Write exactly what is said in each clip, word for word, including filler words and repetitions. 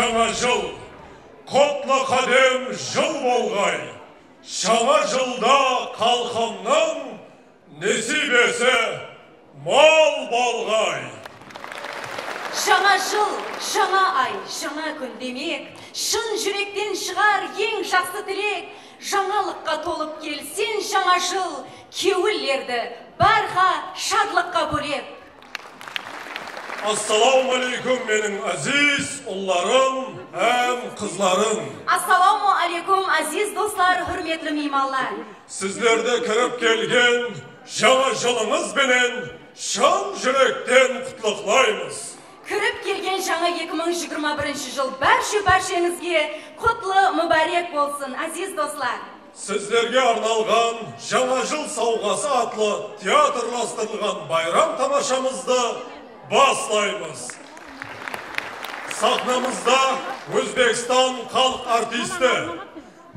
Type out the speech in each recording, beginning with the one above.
Jańa jıl, qutlı qádem jıl bolǵay. Jańa jılda xalqımnıń nesiybesi mol bolǵay. Jańa jıl, jańa ay, jańa kún demek, shın júrekten shıǵar eń jaqsı tilek. Jańalıqqa tolıp kelsin jańa jıl, kewillerdi bárha shadlıqqa bólep. Assalawma áleykum, meniń áziz ullarım hám qızlarım. Assalawma áleykum, áziz doslar, húrmetli miymanlar. Sizlerdi kirip kelgen jańa jılıńız benen shın júrekten qutlıqlaymız. Kirip kelgen jańa eki mıń jigirma birinshi jıl bárshe-bársheńizge qutlı, múbárek bolsın, áziz doslar! Sizlerge arnalǵan Jańa jıl sawǵası atlı teatrlastırılǵan bayram tamashamızdı baslaymız. Saxnamızda Ózbekstan xalıq artisti,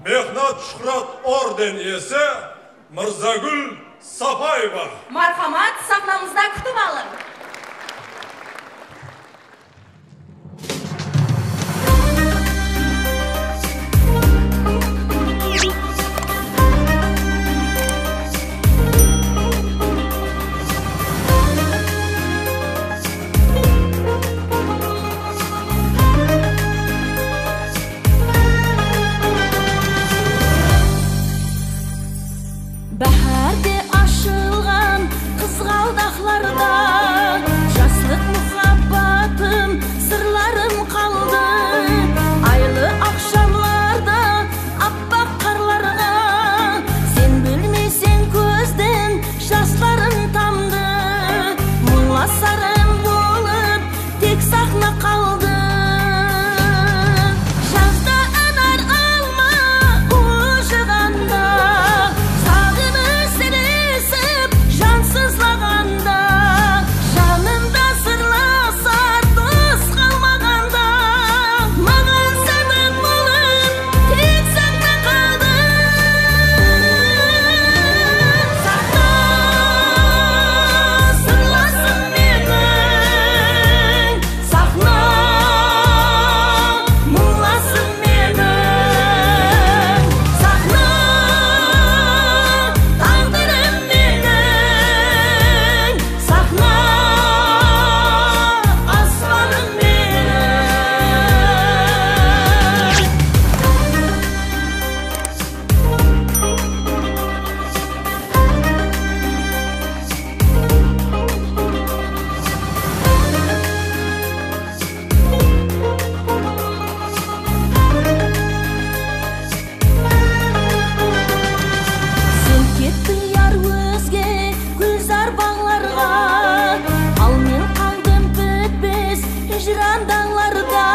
Mehnat Shuhrat orden iyesi Mırzagúl Sapaeva. Marhamat, saxnamızda kútip alıń! Báhárde ashılǵan qızǵaldaqlarda jaslıq muhabbatım, sırlarım qaldı. Aylı aqshamlarda, appaq qarlarǵa sen bilmeyseń kózden jaslarım tamdı. Muńlasarım bolıp tek saxna qaldı. Jazda anar alma ujıǵanda, saǵınısh seni esip jansızlaǵanda, janımda sırlasar dos qalmaǵanda, maǵan sanan bolıp tek saxna qaldı. Saxna, sırlasım meniń, saxna, muńlasım meniń, saxna, táǵdirim meniń, saxna, aspanım meniń. Sen kettiń yar ózge gúlzar baǵlarǵa, al men qaldım pitpes hijran dańlarda.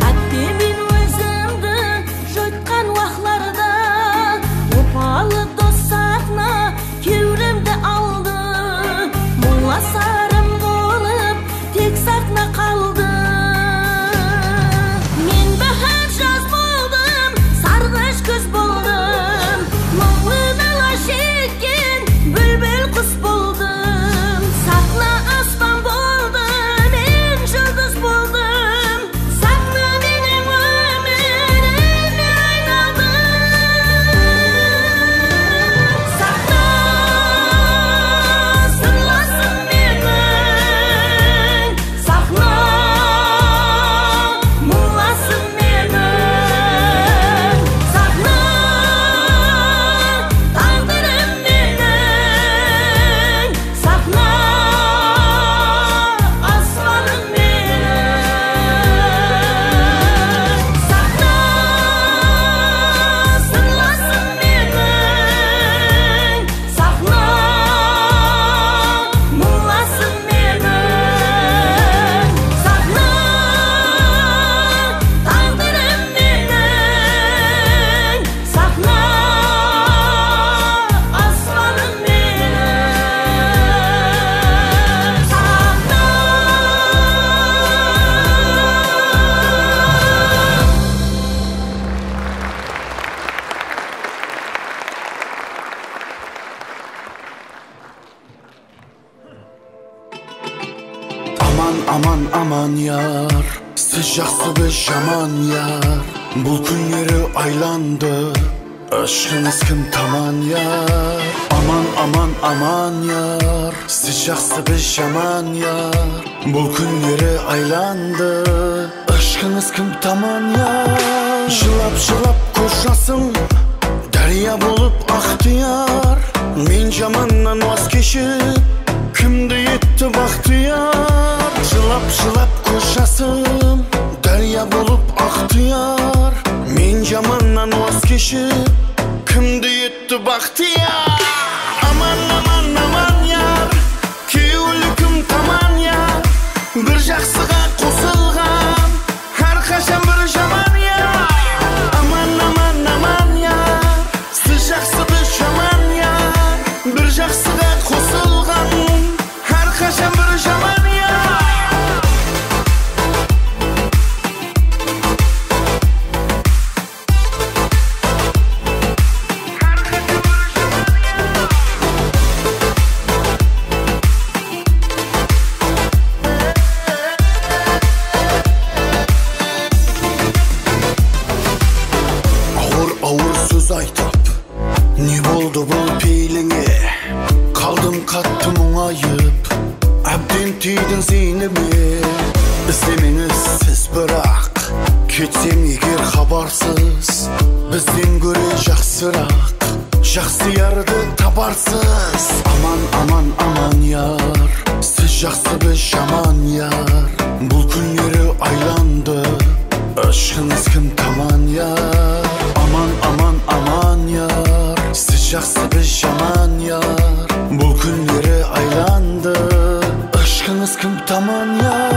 Hátte men ózimdi joytqan waqlarda, opalı dos saxna kewlimdi aldı. Muńlasarım bolıp tek saxna qaldı. Men báhár jaz boldım, sarǵısh kúz boldım, muńlı dala jetken búlbil qus boldım. Saxna aspan boldı, men juldız boldım. Saxna meniń ómirime aynaldı. Saxna, sırlasım meniń, saxna, muńlasım meniń, saxna, táǵdirim meniń. Saxna, aspanım meniń, saxna, sırlasım meniń, saxna, muńlasım meniń, saxna, táǵdirim meniń. Saxna, aspanım meniń, saxna. Aman, aman, aman yar. Siz jaqsı, biz jaman, yar. Bul kúnleri aylandı. Ishqıńız kim taman, yar? Aman, aman, aman, yar. Siz jaqsı, biz jaman, yar. Bul kúnleri aylandı. Ishqıńız kim taman, yar? Jılap-jılap kóz jasım dárya bolıp aqtı, yar. Men jamannan waz keship, kimdi etti baxtıyar? Jılap-jılap kóz jasım dárya bolıp aqtı, yar. Men jamannan waz keship, kimdi etti baxtıyar? Aman, aman, aman, yar. Kewli kim taman, yar. Bir jaqsıǵa qosılǵan hár qashan bir jaman, yar. Aman, aman, aman, yar. Siz jaqsı, biz jaman, yar. Bir jaqsıǵa qosılǵan hár qashan bir jaman, yar. Awır-awır sóz aytıp, ne boldı bul peylińe? Qaldım qattı muńayıp, ábden tiydiń zeynime. Izlemeńiz siz biraq, ketsem eger xabarsız, bizden góre jaqsıraq jaqsı yardı tabarsız. Aman, aman, aman, yar. Siz jaqsı, biz jaman, yar. Bul kúnleri aylandı. Ishqıńız kim taman, yar? Aman, aman, aman, yar. Siz jaqsı, biz jaman, yar. Bul kúnleri aylandı. Ishqıńız kim taman, yar?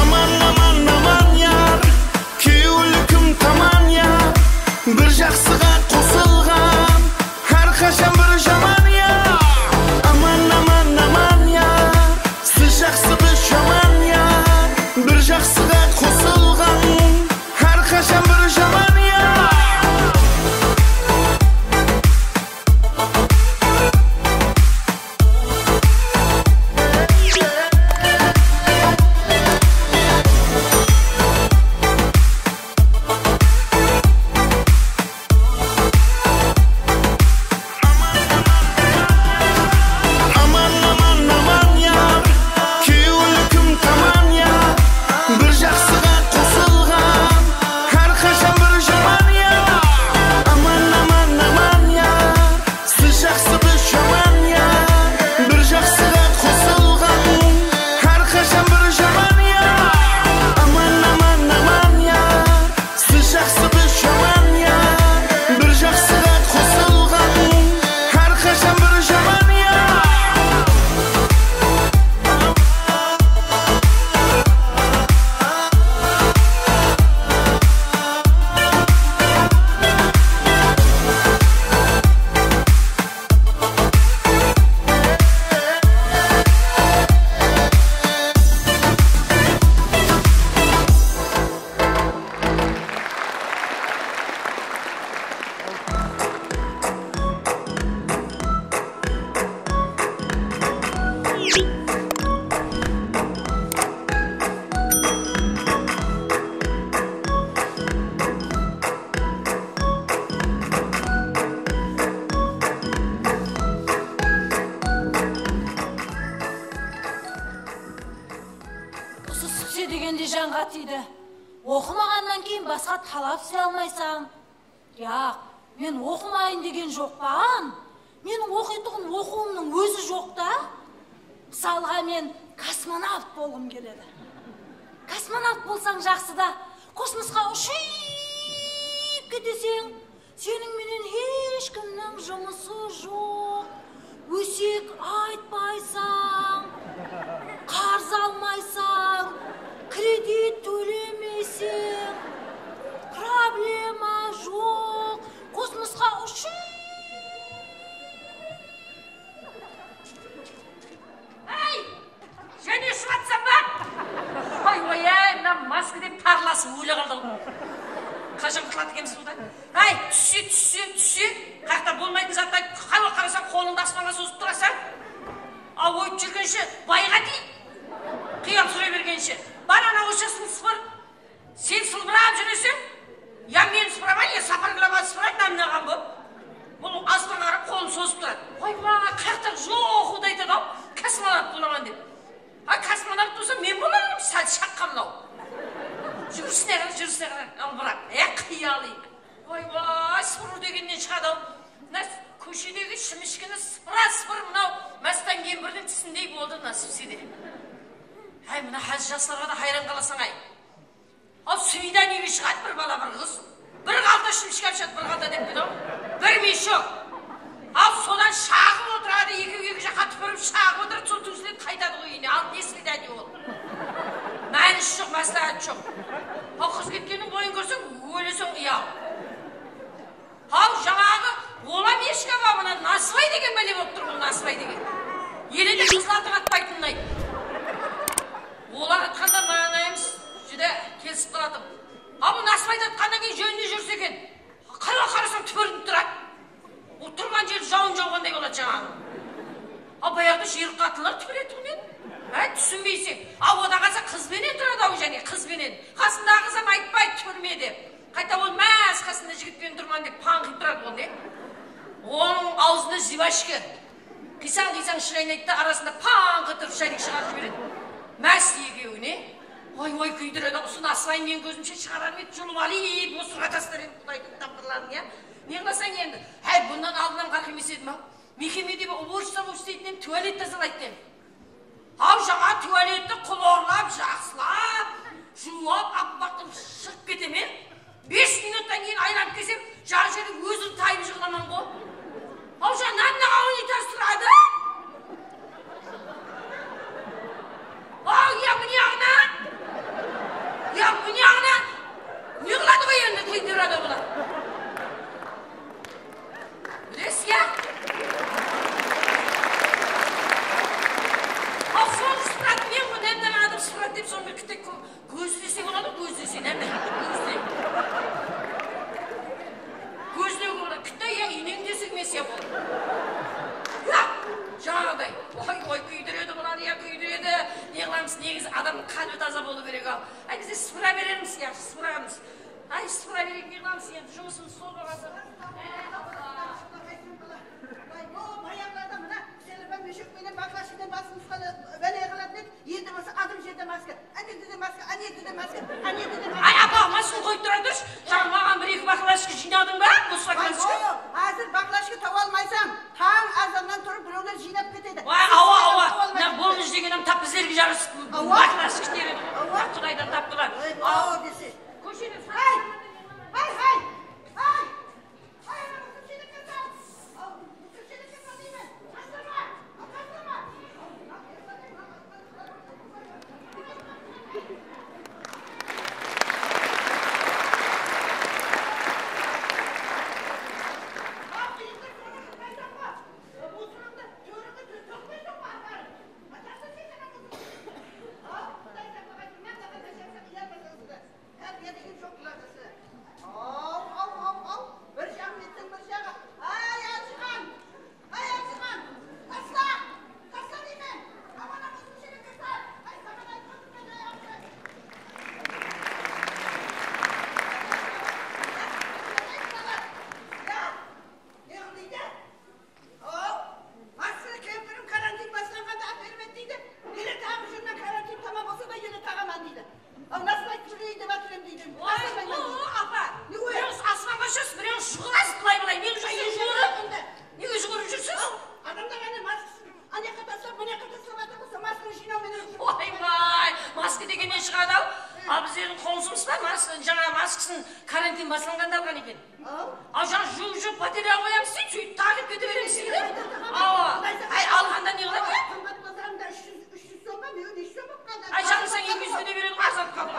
Aman, aman, aman, yar. Kewli kim taman, yar. Bir jaqsıǵa qosılǵan hár qashan bir jaman, yar. Aman, aman, aman, yar. Siz jaqsı, biz jaman, yar. Bir jaqsıǵa qosılǵan hár qashan bir jaman, yar. Aman, aman, aman, yar. Kewli kim taman, yar. Bir jaqsıǵa qosılǵan hár qashan bir jaman, yar. Aman, aman, aman, yar. Siz jaqsı, biz jaman, yar. Bir jaqsıǵa qosılǵan hár qashan bir jaman, yar. Aman, aman, aman, yar. Siz jaqsı, biz jaman, yar. Bir jaqsıǵa qosılǵan hár qashan bir jaman, yar. Usı sipse degende janǵa tiydi. Oqımaǵannan keyin basqa talap isley almaysań. Yaq, men oqımayın degen joqpan. Meniń oqıytuǵın oqıwımnıń ózi joq ta. Mısalǵa, men kosmonavt bolǵım keledi. Kosmonavt bolsań jaqsı da, kosmosqa ushıp keteseń, seniń menen hesh kimniń jumısı joq. Ósek aytpaysań, qarız almaysań, kredit tólemeyseń, problema joq. Kosmosqa ushıp. Áy! Jáne ushıp atsań ba? Oy, oy, áy, mına maskiden tarlasıp óle qaldı-aw. Qashan qutılады ekenbiz bundan? Áy, tússe, tússe, tússe. Qayaqta bolmaytın zattay, qáwir qarasań, qolıńdı aspanǵa sozıp turasań. Aw, óytip júrgenshe, bayǵa tiy. Qıyal súre bergenshe. Bar, ana, oshasın sıpır. Sen sılbırap júreseń, ya men sıpıraman, ya Sapar Glava sıpıraydı, namnaǵan bolıp. Bul astıǵa qarap qolın sozıp turadı. Oy, maǵan qaqtaq joq, aytadı-aw, kosmonavt bolaman dep. Ha, kosmonavt bolsa, men bolar edim, sál shaqqanlaw. Júrisine qara, júrisine qara, ılbırap. E, qıyalı. Oy, vay, sıpırıw degennen shıǵadı-aw. Mına kóshedegi shimishkini sıpıra-sıpır mınaw mástan kempirdiń tisindey boldı mına sipsede. Háy, mına házir jaslarǵa da hayran qalasań-ay. Al, svidaniyege shıǵadı bir bala, bir qız. Bir qalta shimishke alıp shıǵadı, bir qalta dep pedi-aw. Bir meshok. Al, sodan shaǵıp otıradı, ekewi eki jaqqa túpirip shaǵıp otıradı, sol túsiledi, qaytadı ǵoy úyine. Al, ne svidaniya ol? Mánisi joq, másláháti joq. Al, qız ketkenniń boyın kórseń, óleseń uyalıp. Haw, jańaǵı olam eshki apa, mına Nasıbay degen bále bolıp tur, bul Nasıbay degen. Ele de qızlardıń atpaytının ayt. Olar atqanda maǵanayımız júdá kelisip qalatın. A, bul Nasıbaydı atqannan keyin jóninde júrse eken. Qara qarasań, túpirinip turadı. O turǵan jeri jawın jawǵanday boladı jańaǵı. A, bayaǵıda jıyırıq qatınlar túpiretuǵın edi. Há, túsinbeyseń. A, odan qalsa qız benen turadı-aw jáne, qız benen. Qasındaǵı qız hám aytpaydı túpirme dep. Qayta ol más qasında jigit penen turman dep pań qıyıp turadı ol, ne? Onıń awzında zibashka. Qıysań-qıysań shıraynaydı da, arasında pań qıyıp turıp shaynik shıǵarıp jiberedi. Más ekewine. Oy, oy, kúydiredi, usı Nasıbay, men kózimshe shıǵarar edi, julıp alayın, mosırǵa taslar edim Qudaydıń tapqırların, ya. Ne qılasań endi? Háy, bunnan aldın hám ǵarq emes edim-aw. Mekemede bir uborica bolıp isleytin edim, tualet tazalaytın edim. Haw, jańa tualetti qulorlap, jaqsılap, juwıp, appaq qılıp shıǵıp ketemen. Bes minuttan keyin aylanıp kelsem, jar jerde ózim tayıp jıǵılaman ǵo. Haw, jańa namnaǵan unitaz turadı. Haw, ya mınaǵına, ya mınaǵına. Ne qıladı ǵoy endi, teyinler adamlar. Bilesiz, ya? Al, sonı sıpıradı, men ǵoy, námdaǵan adam sıpıradı dep, sonı bir kitte kó-, kózlese boladı, kózlese, námdaǵan adam kózle. Kózlewge boladı, kitte, ya, iyneń desek, men siya boladı. Ya, jańaǵıday, oy, oy, kúydiredi bulardı, ya, kúydiredi. Ne qılamız, negizi adamnıń qálbi taza bolıw kerek-aw. Ay, bizler sıpıra beremiz, yaqshı, sıpıramız. Ay, sıpıra bereyik, ne qılamız endi, jumısımız sol bolǵan soń. Ay, o, bayaǵılarda mına, selofan meshok penen baklajkadan basımızǵa bále qılatın edik, endi bolsa adım jerde maska. Ánerde de maska, ánerde de maska, ánerde de maska. Ay, apa, maskangdı qoyıp tura turshı. Jaǵı maǵan bir-eki baklajka jıynadıń ba? Bos baklajka? Ay, o, házir baklajka tawa almaysań. Tań azannan turıp birewler jıynap ketedi. Ay, awa, awa. Mına bolnıj degen hám tap bizlerge jarasıp baklajka beredi. Awa. Qudaydan tapqılar. Ay, awa dese. Kóshede. Hay! Hay, hay! Hay! Hay, ana, mısır shelekte sal! Al, mısır shelekte sal deymen! Taslama! Al, taslama! Al, qıyındı sonı qıpaysań ba? Mısırıńdı, tórińdi tó-, tókpeysań ba, aparıp? Al, tasla sen ana mısırdı! Al, Quday saqlap aytırman, mınadan da jaqsı qıyar basasıńdı! Tárbiya degen joq bularda sizler. Aw, aw, aw, aw. Bir jaǵın etseń, bir jaǵı. Ay, Ájixan! Ay, Ájixan! Tasla! Tasla deymen! Aman, aman, mısır shelekte sal! Ay, saǵan aytqandım men, ay, aqsha! Ya, ne qıl deydi? Aw, Maskili kempirim karantin baslanǵanda ápermedi deydi. Ele taǵıp júrmen, karantin tamam bolsa da ele taǵaman deydi. Aw, Nasıbay, túsireyin dep atır em deydi. Oy, o, apa. Ne oy? Birewsiz aspanǵa ushasız, birewsiz juǵılasız, bılay-bılay. Nege juǵırıp? Nege juǵırıp júrsiz? Aw, adamlar áne maskasın ana jaqqa taslap, mına jaqqa taslap atır bolsa, maskani jıynaw menen júr. Oybay, maska degennen shıǵadı-aw. Al, bizlerdiń qońsımız bar, mas-, jańa maskasın karantin baslanǵanda alǵan eken. Aw. Aw, jańa juwıp-juwıp batereyaǵa qoyamız deydi, sóytip taǵıp kete beremiz deydi. Awa. Ay, alǵanda ne qıladı? Qımbat bolsa, anda úsh júz, úsh júz som ba, meniń úsh som bolıp qaldı. Ay, jańa sen eki júz de beredi ǵoy, azat qaldı.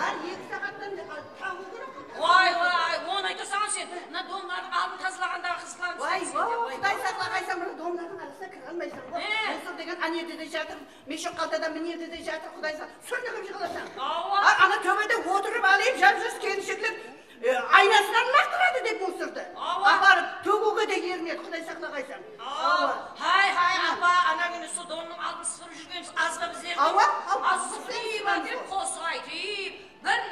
Hár eki saǵattan ne, al, taǵıw kerek ǵoy. Oy, oy, onı aytasań sen. Mına domlardıń aldın tazalaǵandaǵı qızıqlarımız. Oy, oy, Quday saqlaǵaysań, mına domlardıń arasına kire almaysań ǵoy. Mısır degen ánerde de jatır. Meshok qaltada minerde de jatır, Quday sa-, súrnigip jıǵılasań. Awa. A, ana tóbede otırıp alayıp, jap-jas kelinshekler, e, aynasınan laqtıradı dep musırdı. Awa. Aparıp tógiwge de erinedi, Quday saqlaǵaysań. Awa. Awa. Hay, hay, apa, ana kúni sol donnıń aldın sıpırıp júrgenbiz, azǵa bizler. Awa, awa. Azıp qosıq aytıp, bir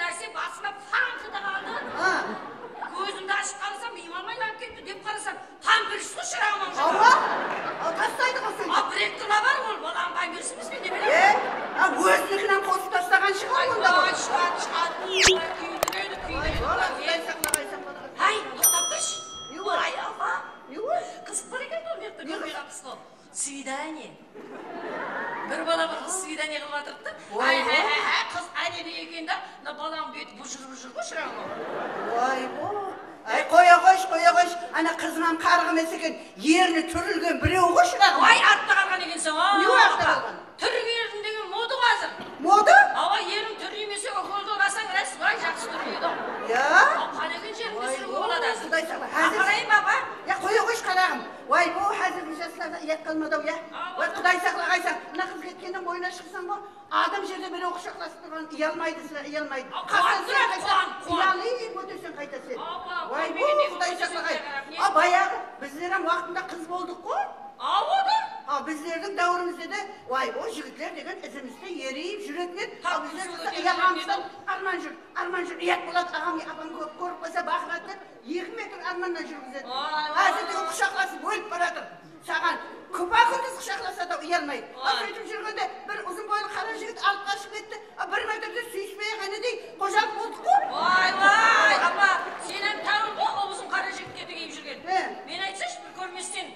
Qarıq emes eken, erine túrilgen birew ǵoy, shıraǵım. Ay, artta qalǵan ekenseń, a. Ne artta qalǵan? Túrgedim degen moda házir. Moda? Awa, eriń túrlemese, úkeldi urasań, ras, ay, jaqsı túrleydi. Ya? Al, qáne eken, jerimde túsiriwge boladı házir. Quday saqla. Házir. Aqırayın, baba. Ya, qoya qoyshı, qaraǵım. Way, bu házirgi jaslarda uyat qalmadı-aw, ya. Awa. Way, Quday saqla, qaysa. Mına qız ketkennen boyına shıqsań ǵo. Adam jerde birew qushaqlasıp turǵanın uyalmaydı, sirá uyalmaydı. Aw, qastan quwan sen turadı, qaysa, quwan, quwan. Uyalıp óteseń qayta sen. Awa, way, bu Quday saqlay. A, bayaǵı bizler hám waqtında qız boldıq ǵo. Awa da. A, bizlerdiń dáwirimizde de, way, o jigitler degen izimizde eriyip júretin edi. A, bizler bolsa uyalamızdan arman júr, arman júr, uyat boladı, aǵam, apam kórip, kórip qalsa baqıradı dep, eki metr armannan júrgizedi. Way, way. Házir de qushaqlasıp ólip baratır. Saǵan kúpa-kúndiz qushaqlasa da uyalmaydı. Al, ay, sóytip júrgende bir uzın boylı qara jigit alıp qashıp ketti. A, bir metrde súyispey-aq, ánedey, xojalıq boldıq ǵo. Way, way, apa, sen hám táwir ǵo, ol uzın qara jigitke bigiyip júrgen. He. Men aytsashı, bir kórmesten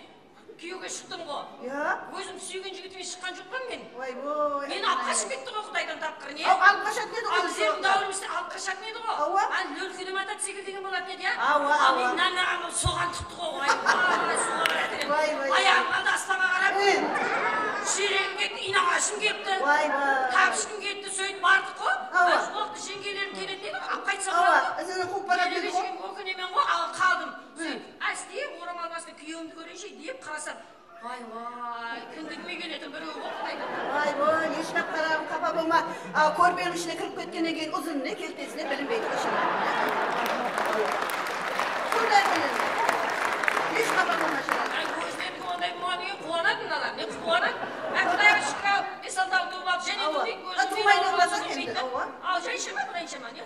kúyewge shıqtım ǵo. Ya. Ózim súygen jigitime shıqqan joqpan men. Way, way. Meni alıp qashıp ketti ǵo, Qudaydan tapqır ne? Aw, alıp qashatuǵın edi ǵo. Al, bizlerdiń dáwirimizde alıp qashatuǵın edi ǵo. Awa. Al, lólkede motocikl degen bolatın edi, ya. Awa, awa. Al, men nanaǵan soǵan tuttı ǵo, way, way, soǵan tuttı. Way, way. Ayaǵım qaldı aspanǵa qarap. E. Júregim ketti, iynaǵashım kepti. Way, way. Tabısqım ketti, sóytip bardıq ǵo. Awa. Al, sol waqıtta jeńgelerim keledi dedi, alıp qaytsa boladı ǵo. Awa, izinen quwıp baratın edi ǵo. Kelmesegen, ókinemen ǵo, al, qaldım. Sóytip, áste oramal basında kúyewimdi kóreyinshe dep qarasam, way, way, kindigime keletin birew bolıp qaytır. Way, way, eshitlep qaraǵım, qapa bolma. A, kórpeniń ishine kirip ketkennen keyin uzın ne, keltesine bilinbeydi, shıraǵım. Sonday bilinbeydi. Hesh qapa bolma, shıraǵım. Ay, ózleriniń onday bolǵannan keyin quwanadı mınalar, ne quwanadı? Ay, Qudayǵa shúkir-aw, bes-altı tuwıp alıp, jáne tuwmaydı, ózin tuwmaydı, endi, awa. Al, jayshama, qılayınshama, ne?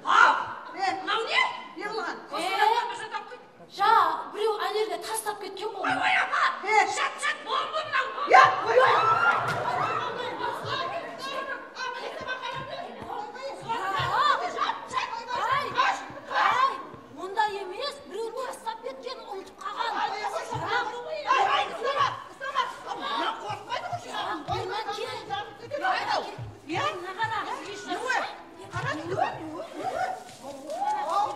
Haw! Ne? Mınaw ne? Ne qılǵan? Kosmonavtlar bir zat alıp qayt. Ja, birew ánerde taslap ketken ǵoy. Oy, oy, apa! He. Shat, shat, bomba mınaw, bomba! Ya, oy, oy! Ay, ay, onday emes, birew taslap ketken, umıtıp qalǵan. Ay, ay, ay, uslama, uslama, uslama. Mına qorqpaydı ǵoy, shıraǵım. Oy, oy, oy, oy, oy. Ya, mına qara. Qara,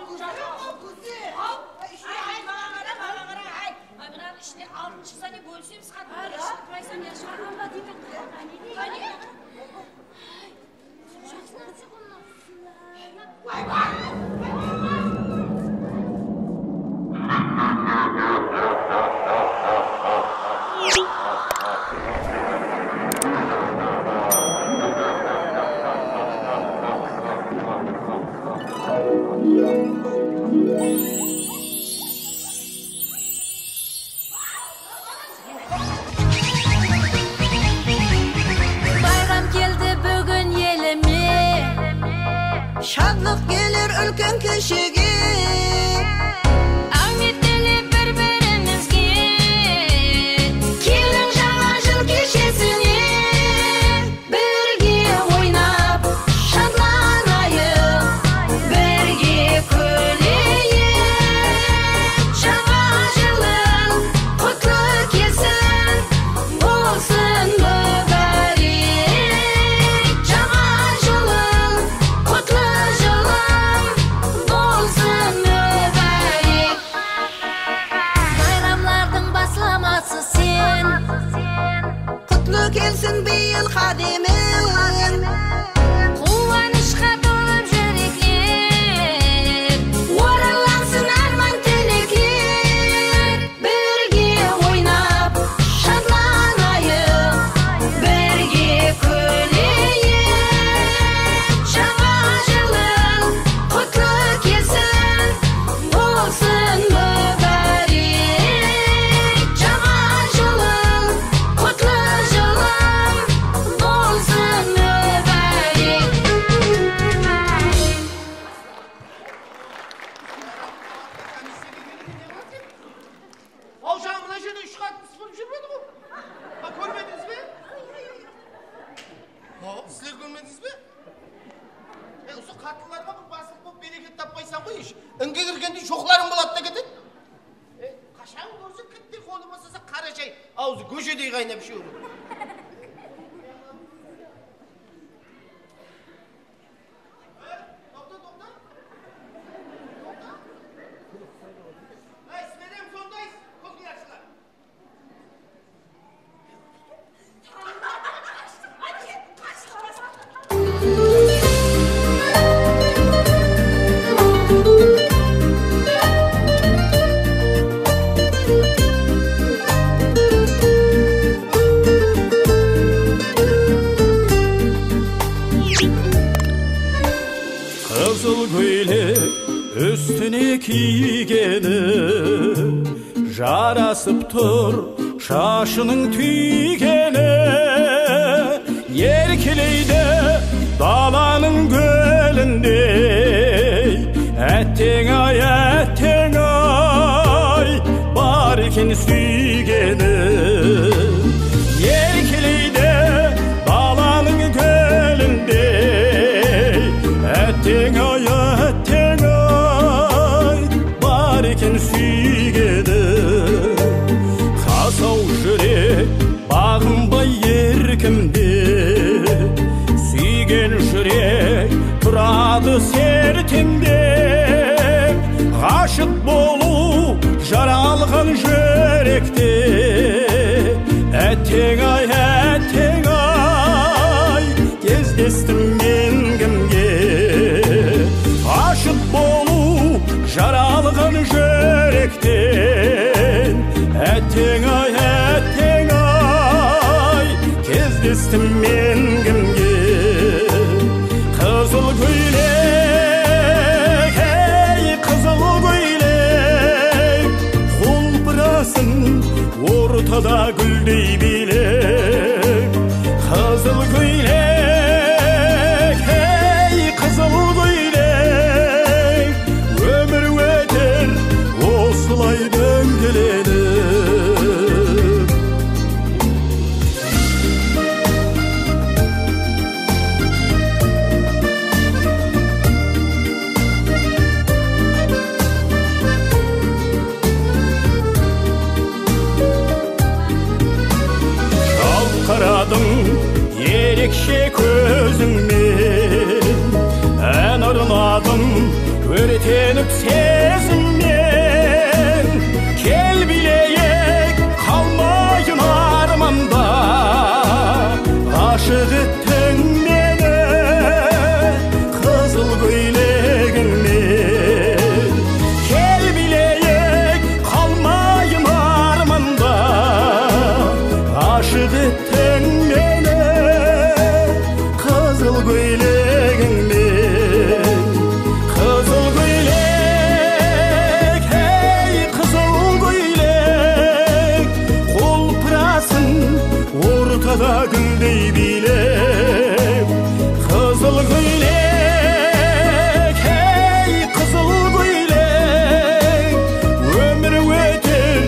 kúze, al, kúze. Al, ishine, ay, maǵan qara, maǵan qara, ay. Ay, mınanıń ishine altın shıqsa ne, bólisemiz, qatın. Ay, ishine, quraysań, ya, shıǵarǵanda deymen. Qáne? Bayram keldi búgin elime, shadlıq keler úlken keshege. Áwmet tilep bir-birimizge, keliń jańa jıl keshesine. Birge oynap, shadlanayıq, birge kúleyik. Jańa jılıń qutlı kelsin, bolsın múbárek. Jańa jılıń qutlı jılıń bolsın múbárek. Bayramlardıń baslaması sen. Qutlı kelsin bıyıl qádemiń. Quwanıshqa tolıp júrekler, orallansın árman tilekler. Birge oynap, shadlanayıq, birge kúleyik. Jańa jılıń qutlı kelsin, bolsın múbárek. Jańa jılıń qutlı jılıń bolsın múbárek. Aw, jańa mına jerde úsh qatın sıpırıp júrmedi ǵo? Ha, kórmedińiz be? Ha, sizler kórmedińiz be? E, usı qatınlarǵa bir baslıq bolıp bereket tappaysań ǵoy, hesh. Inge kirgendey joqlarıń boladı da ketedi. E, qashan kórseń, kittey qolın bosasa, qara shay, awzı góshe-dey qaynap ishew. Toqta, toqta. Toqta. Ey, sizler, Kiygeni jarasıp tur shashınıń túygeni, erkeleydi dalanıń gúlindey. Átteń-ay, átteń-ay, bar eken súygeni. Erkeleydi dalanıń gúlindey. Átteń-ay, átteń-ay, bar eken súygeni. Qasaw júrek baǵınbay erkimde, súygen júrek turadı sertimde. Ǵashıq bolıw jaralǵan júrekte. Átteń-ay, átteń-ay, kezdestim men kimge? Ashıq bolıw jaralǵan júrekten. Átteń-ay, átteń-ay, kezdestim men kimge? Qızıl kóylek, ey, qızıl kóylek, qulpırasın ortada gúldey biylep. Qızıl kóylek, ey, qızıl kóylek, ómir óter osılay dóńgelenip. Jalp qaradım erekshe kózińnen, án urladım órtenip sezimnen. Kel biyleyik, qalmayın armanda, ǵashıq ettiń meni qızıl kóylegińnen. Kel biyleyik, qalmayın armanda, ǵashıq ettiń meni qızıl kóylegińnen. Qızıl kóylek, hey, qızıl kóylek, qulpırasın ortada gúldey biylep. Qızıl kóylek, hey, qızıl kóylek, ómir óter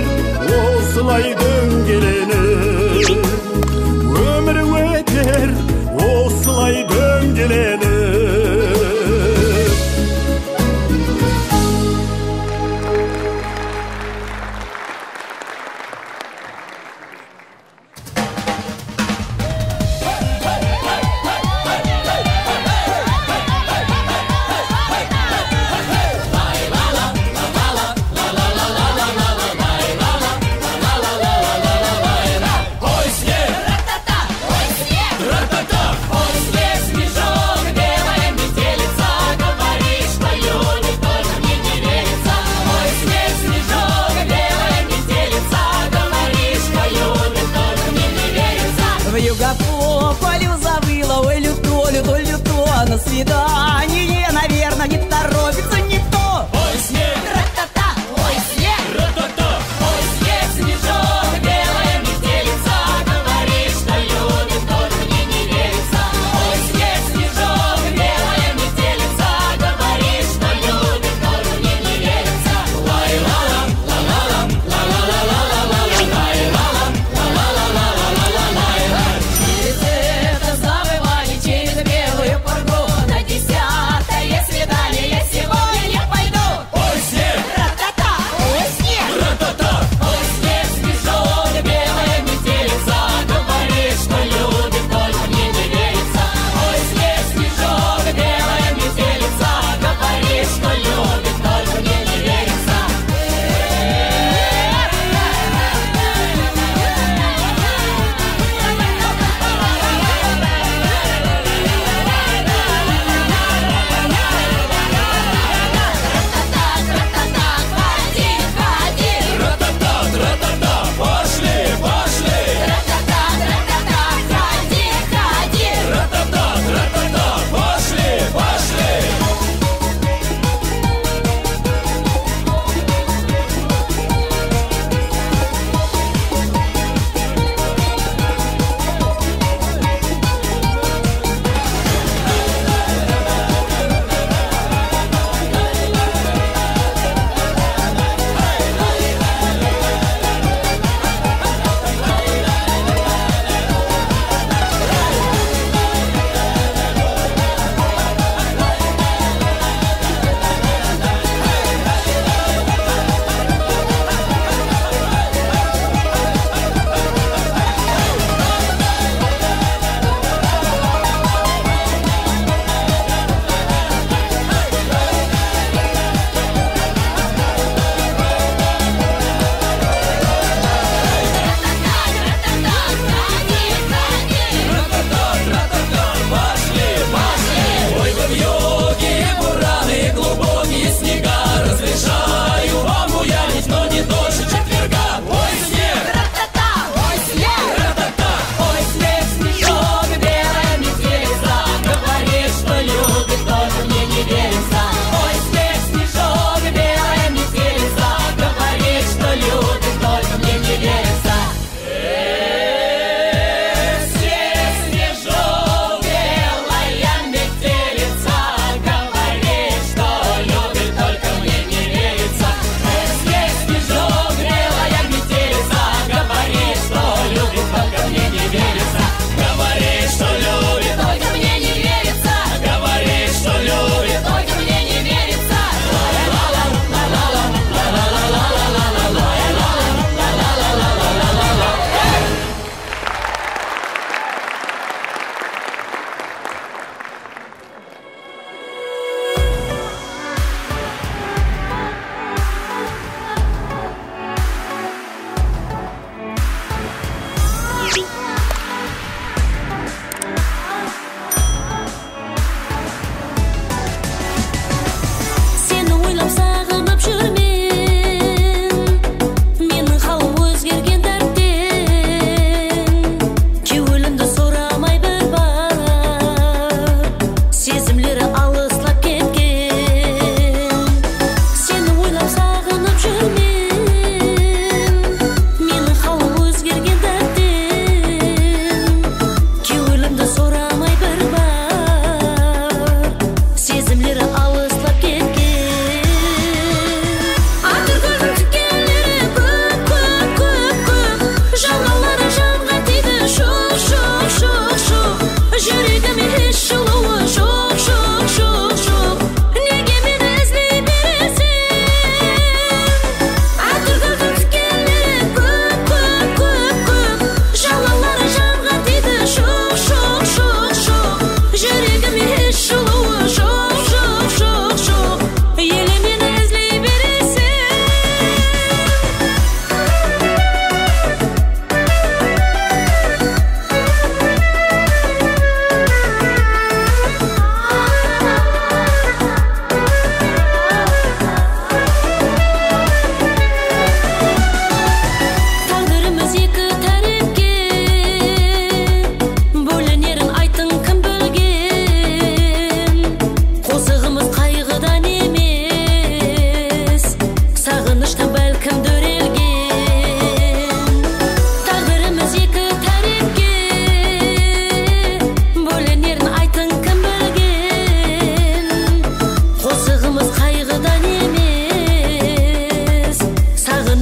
osılay dóńgelenip. Ómir óter osılay dóńgelenip. Ой, снег! Тра-та-та! Ой, снег! Тра-та-та! Ой, снег, снежок, белая метелица, говорит, что любит, только мне не верится. Ой, снег, снежок, белая метелица, говорит, что любит, только мне не верится. Вьюга в поле завыла, ой, люто, люто, люто, на свидание, наверное, не торопится никто. Ой, снег! Тра-та-та! Ой, снег! Ра-та-та! Ой, снег, снежок, белая метелица, говорит, что любит, только мне не верится. Ой, снег, снежок, белая метелица, говорит, что любит, только мне не верится. Лай-ла-лам, ла-ла-лам, ла-ла-ла-ла-ла-ла, лай-ла-лам, ла-ла-ла-ла-ла-ла-ла, лай-ла. Через это завоевание, через белую пургу, на десятое свидание.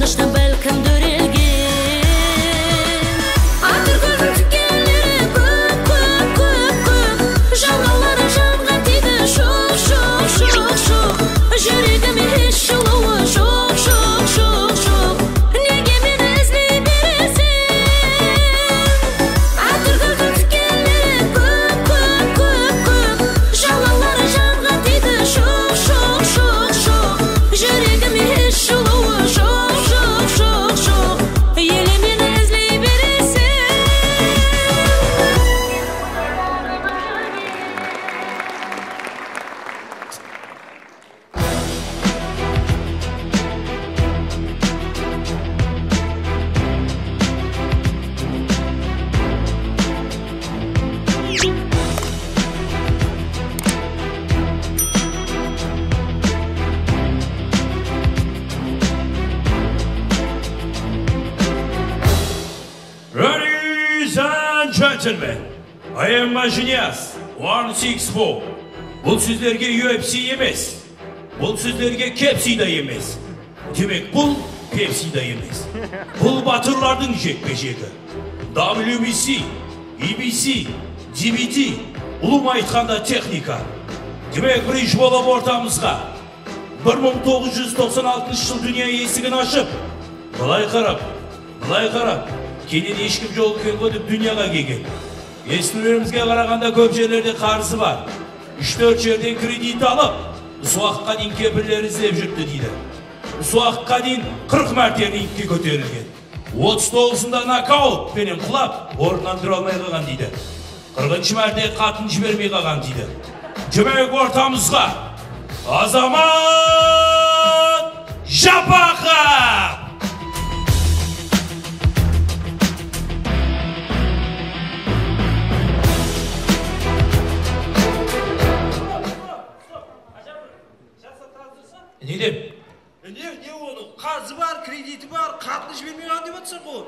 Bálkim dórelgen. Atır kózin tikkenleri kóp, kóp, kóp, kóp. Jalǵanları janǵa tiydi, joq, joq, joq, joq. Júregime hesh jılıwı joq, joq, joq, joq. Nege meni izley bereseń? Atır kózin tikkenleri kóp, kóp, kóp, kóp. Jalǵanları janǵa tiydi, joq, joq, joq, joq. Júregime hesh jılıwı joq, joq, joq, joq. Ele meni izley bereseń. Ladies and gentlemen, I am Majinyaz, one six four. Bul sizlerge U F C emes. Bul sizlerge Kepsi de emes. Demek, bul Pepsi de emes. Bul batırlardıń jekpe-jegi. W B C, E B C, D B D, ulıwma aytqanda texnika. Demek, birinshi bolıp ortamızǵa bir mıń toǵız júz toqsan altınshı jıl dúnya esigin ashıp, bılay qarap, bılay qarap, kenen hesh kim joq eken ǵoy dep dúnyaǵa kelgen. Esitiwlerimizge qaraǵanda, kóp jerlerde qarızı bar. Úsh-tórt jerden kredit alıp, usı waqıtqa deyin kepilleri izlep júripti, deydi. Usı waqıtqa deyin qırq márte ringke kóterilgen. Otız toǵızında nokaut penen qulap, ornınan tura almay qalǵan, deydi. Qırqınshı márte qatın jibermey qalǵan, deydi. Demek, ortamızǵa Azamat Japaqov! Ne dep? E, ne, ne onı? Qarızı bar, krediti bar, qatını jibermey qalǵan dep atırsań ǵoy.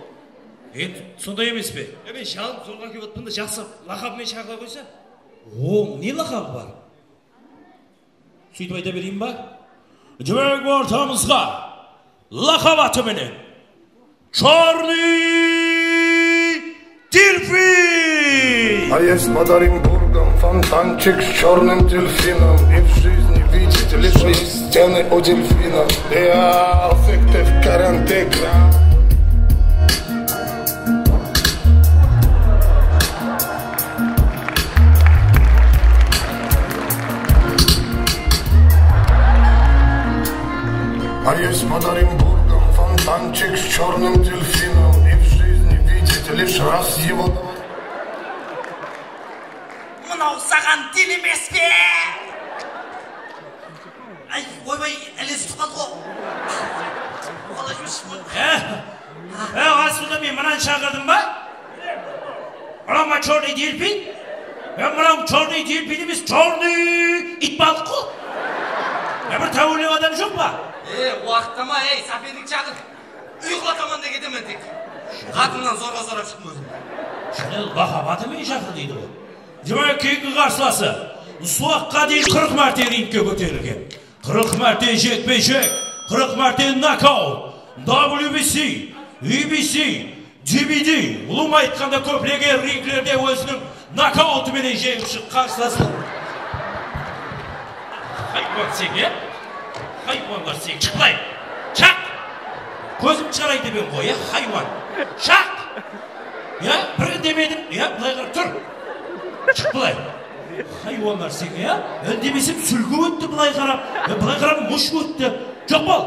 E, sonday emes pe? E, men jalın zorǵa kelip atırman da, jaqsı, laqabı menen shaqıra qoysa. Onıń ne laqabı bar? Sóytip ayta bereyin ba? Demek, ortamızǵa laqap atı menen Chornıy delfin! А есть под Оренбургом фонтанчик с чёрным дельфином, и в жизни видеть лишь стены у дельфина. Я фиктив карантик. А есть под Оренбургом фонтанчик с чёрным дельфином, и в жизни видеть лишь раз его. Mınaw saǵan til emes pe? Ay, oybay, ilesip qaldı ǵo. Qalay júrsiz? E, e, asılda men mınanı shaqırdım ba? Mınaw ma chornıy delfin? E, mınaw chornıy delfin emes, chornıy iytbalıq ǵo. E, bir táwirlep adam joq pa? E, waqıttama, ey, sovetnik shaqır. Uyqılataman da ketemen tek. Qatınnan zorǵa sorap shıqtım ózim. Jáne laqap atı menen shaqır deydi ǵoy. Demek, keyingi qarsılası. Usı waqıtqa deyin qırq márte ringke kóterilgen. Qırq márte jekpe-jek, qırq márte nokaut. W B C, E B C, D B D, ulıwma aytqanda kóplegen ringlerde óziniń nokautı menen jeńip shıqqan qarsılası. Haywan sen, ya? Haywanlar sen, shıq bılay. Shaq! Kózimdi shıǵarayın dep edim ǵoy, ya, haywan. Shaq! Ya, bir indemedim, ya, bılay qarap tur. Shıq bılay. Haywanlar sen, ya? Indemesem, súlgi ótti bılay qarap. Ya, bılay qarap, mush ótti. Joq bol.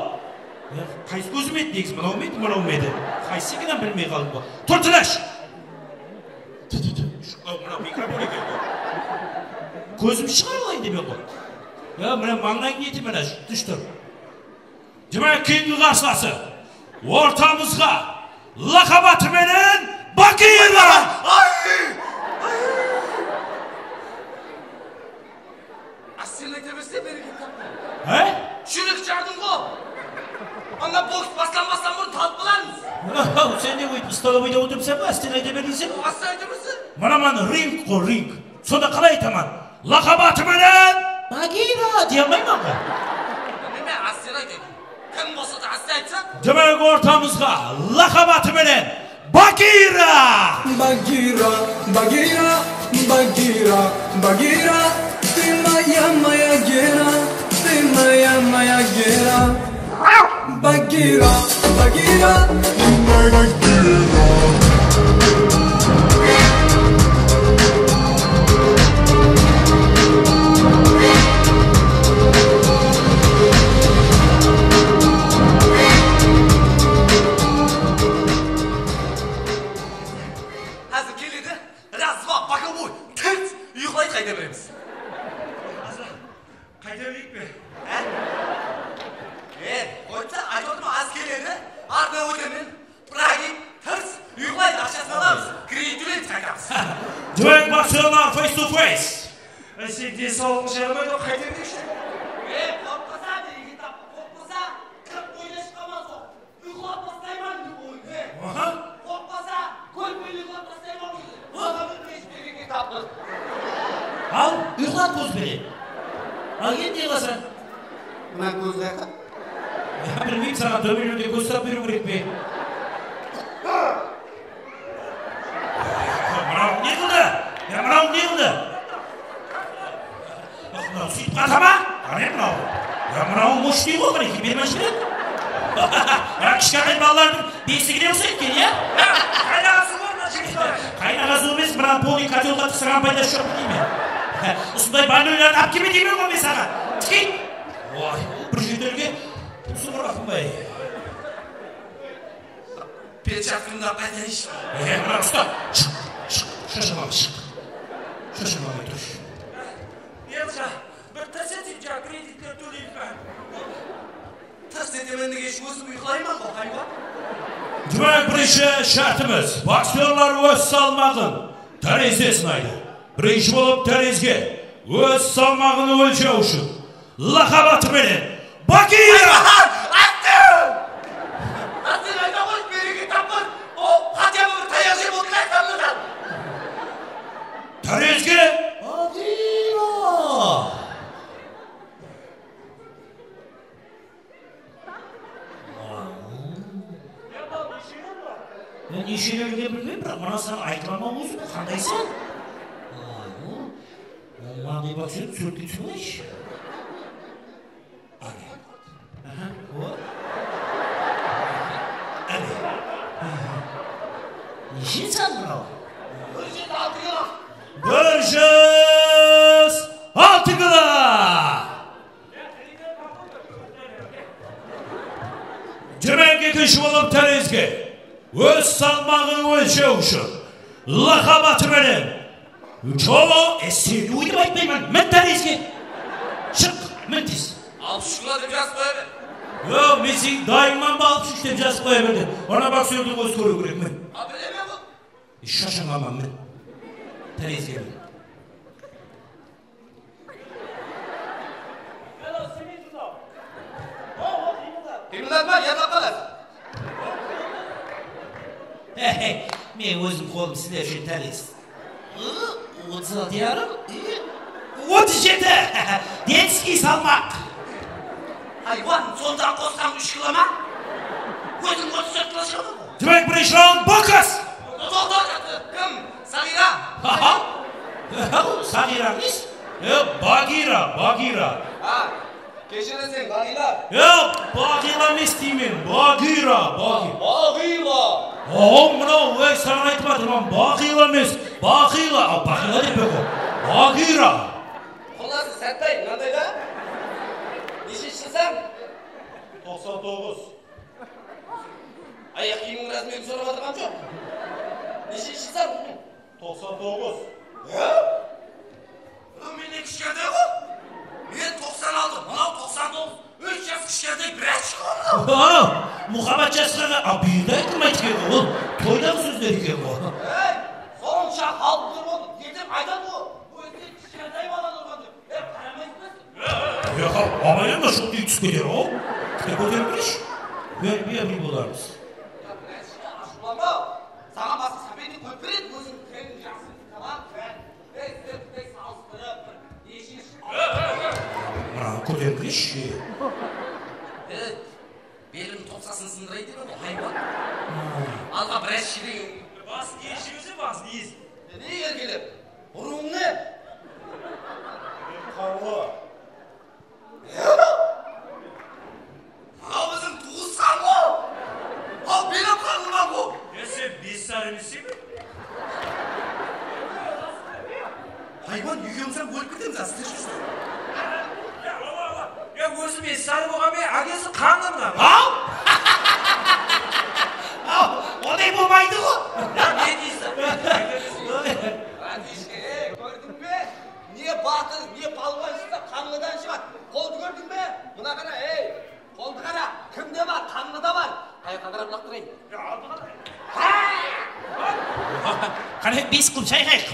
Ya, qaysı kózim edi, negizi mınaw ma edi, mınaw ma edi? Qaysı ekenen bilmey qaldım ǵoy. Tur, tinash! Tı, tı, tı. Mınaw mikrofon eken ǵoy. Kózim shıǵarılayın dep edim ǵoy. Ya, mına mańlayıńdı netemen, tыныsh tur. Demek, keyingi qarsılası. Ortamızǵa laqap atı menen Bagira! Ay! Ay! Ásten ayta berse, bereket taptı. He? Júrek jardıń ǵo. Anda boks baslanbastan burın talıp qalarmız. Mınaw, sen ne óytip, stolovoyda otırıpsań ba, ásten ayta ber deyseń? Ásten ayta berse. Mına, mına ring ǵo, ring. Sonda qalay aytaman? Laqap atı menen Bagira dey almayman ǵo. Neme, ásten aytayın. Kim bolsa da ásten Demek, ortamızǵa laqap atı menen Bagira! Bagira, Bagira, Bagira, Bagira, ты моя, моя Гера, ты моя, моя Гера. Bagira, Bagira, Bagira. Házir keledi, razva, bokovoy, tırt, uyıqlaydı, qayta beremiz. Qayta bereyik pe? Á? E, qoysa, aytıp otırman, az keledi, artına ótemen, pragik, tırs, uyıqlaydı, aqshasın alamız, kredit tóleymiz, qaytamız. Demek, boksyorlar face to face. Sen densawlıǵıń jaramaydı, qayta bereyikshi. E, qorqpasa, belgi tap, qorqpasa, qırq boyda shıǵaman sol. Uyqılap taslayman, ne oydı? Aha. Qorqpasa, kóz benen uyqılap taslayman oydı. Aha. Mına bir besh bereke taptıq. Al, uyqılat kóz benen. Al, endi ne qılasań? Mına kóz qayaqta? Ya, bilmeymen, saǵan tómenlerde kóz uslap beriw kerek pe? Mınaw ne qıldı? Ya, mınaw ne qıldı? Mınaw sóytip qata ma? Qáne mınaw. Ya, mınaw moshniy ǵoy, qáne, bermay jiberedi. Ya, kishkentay balalardıń besigine uqsaydı eken, ya? Qaynaǵası ǵoy mına jigit. Qaynaǵası emes, mına polnıy kotyolǵa tıqsırǵan paydası joq deymen. Usınday bolnoylardı alıp kelme deymen ǵoy men saǵan. Tikey. Oy, bir júydelerge tuwsıǵır aqınbay. Perchatkanı da qaytayınshı. E, mına usta, shıq, shıq, shashamaǵa shıq. Shashamay turshı. Elja, bir tırs etip, ja kreditler tóleyip pa? Tırs etemen degesh, ózim uyqılayman ǵo, haywan. Demek, birinshi shártimiz, boksyorlar óz salmaǵın tárezde sınaydı. Birinshi bolıp tárezge óz salmaǵın ólshew ushın laqap atı menen Bagira! Attı! Attı, ayta ǵoy, bereke tapqır. O, хотя бы bir tayaq jep otırayıq, tamnıdan. Tárezge Bagira! Ya, neshelegen bilmeymen, biraq mına san aytılaman ózi, qanday san? Mınanday boksyordı súwretke túsirip alayınshı. Áne. Aha, o. Áne. Aha. Neshe san mınaw? Bir júz altı kilo. Bir júz altı kilo. Demek, ekinshi bolıp tárezge óz salmaǵın ólshew ushın laqap atı menen. Joq, e, seni óytip aytpayman, min tárezge. Shıq, min tez. Alpıs ush kilo dep jazıp qoya ber. Yoq, men seniń dayıńman ba alpıs ush dep jazıp qoya ber dep. Ana boksyordıń ózi kóriw kerek, min. A, bilemen ǵoy. E, shashańlaman, min. Tárezge min. Qıymaldatpa, yadlap qalasız. Men ózim qolım sizler ushın tárez. Otız altı yarım, otız jeti. Detskiy salmaq. Haywan, sonda qosqan úsh kilo ma? Óziń otız tórt kilo shıǵasań ǵoy. Demek, birinshi raund, bokos! Toqta, toqta, kim? Saǵira? Aha. Saǵira emes. E, Bagira, Bagira. Ha, keshireseń, Baǵila. E, Baǵila emes deymen, Bagira, Baǵi-, Baǵila. O, mınaw, ey, saǵan aytıp atırman, Baǵila emes, Baǵila. A, Baǵila dep pe ǵoy? Bagira. Qullası, Sátbay, mınanday da. Neshinshi jılsań? Toqsan toǵız. Ayaq kiyimiń razmerin sorap atırǵan joq. Neshinshi jılsań? Toqsan toǵız. He? Mınaw mennen kishkentay ǵoy. Men toqsan altı, mınaw toqsan toǵız. Úsh jas kishkentay, biraz shıǵar mınaw. Aw, muhabbat jasqarǵan, a, buyırda aytılmaydı eken ǵoy, ol toydaǵı sózler eken ǵoy. Ey, sonsha xalıq turıp otır, erteń aytadı ǵoy, ózine kishkentay bala urǵan dep. E, qaramaysız ba siz? Yoq, abayım da shultıyıp túsip keter ǵoy. Kite kóterip kirish. Bermey bolarmız. Ashıwlanba. Saǵan basqa sapetni qoyıp beredi, óziń treniring jaqsı, tamam, kúrán. Ey, sizler kútpey salıstırıp, bir neshe. Mına, kóterip kirish. E, belim topsa Alǵa biraz shirek. Basın iyis júrse, basın iyis. Ne erkelep? Urıwıń ne? Qarlı. Mınaw biziń tuwısqan ǵo. Al, men hám qarlıman ǵo. Ya sen bes zarı emesseń be? Haywan, úyge alsam ólip ketemiz, astı. Ya, awa, awa. Ya, ózi bes zarı bolǵan be, ákesi qańlı mınaw. Al! Al, onday bolmaydı ǵo. Ya, ne deyseń? Bratishka, ey, kórdiń be? Ne batır, ne palwan shıqsa, qańlıdan shıǵadı. Qoldı kórdiń be? Mına qara, ey, qoldı qara. Kimde bar? Qańlıda bar. Qayaqqa qarap laqtırayın? Qáne, bes qılıp shayqayıq.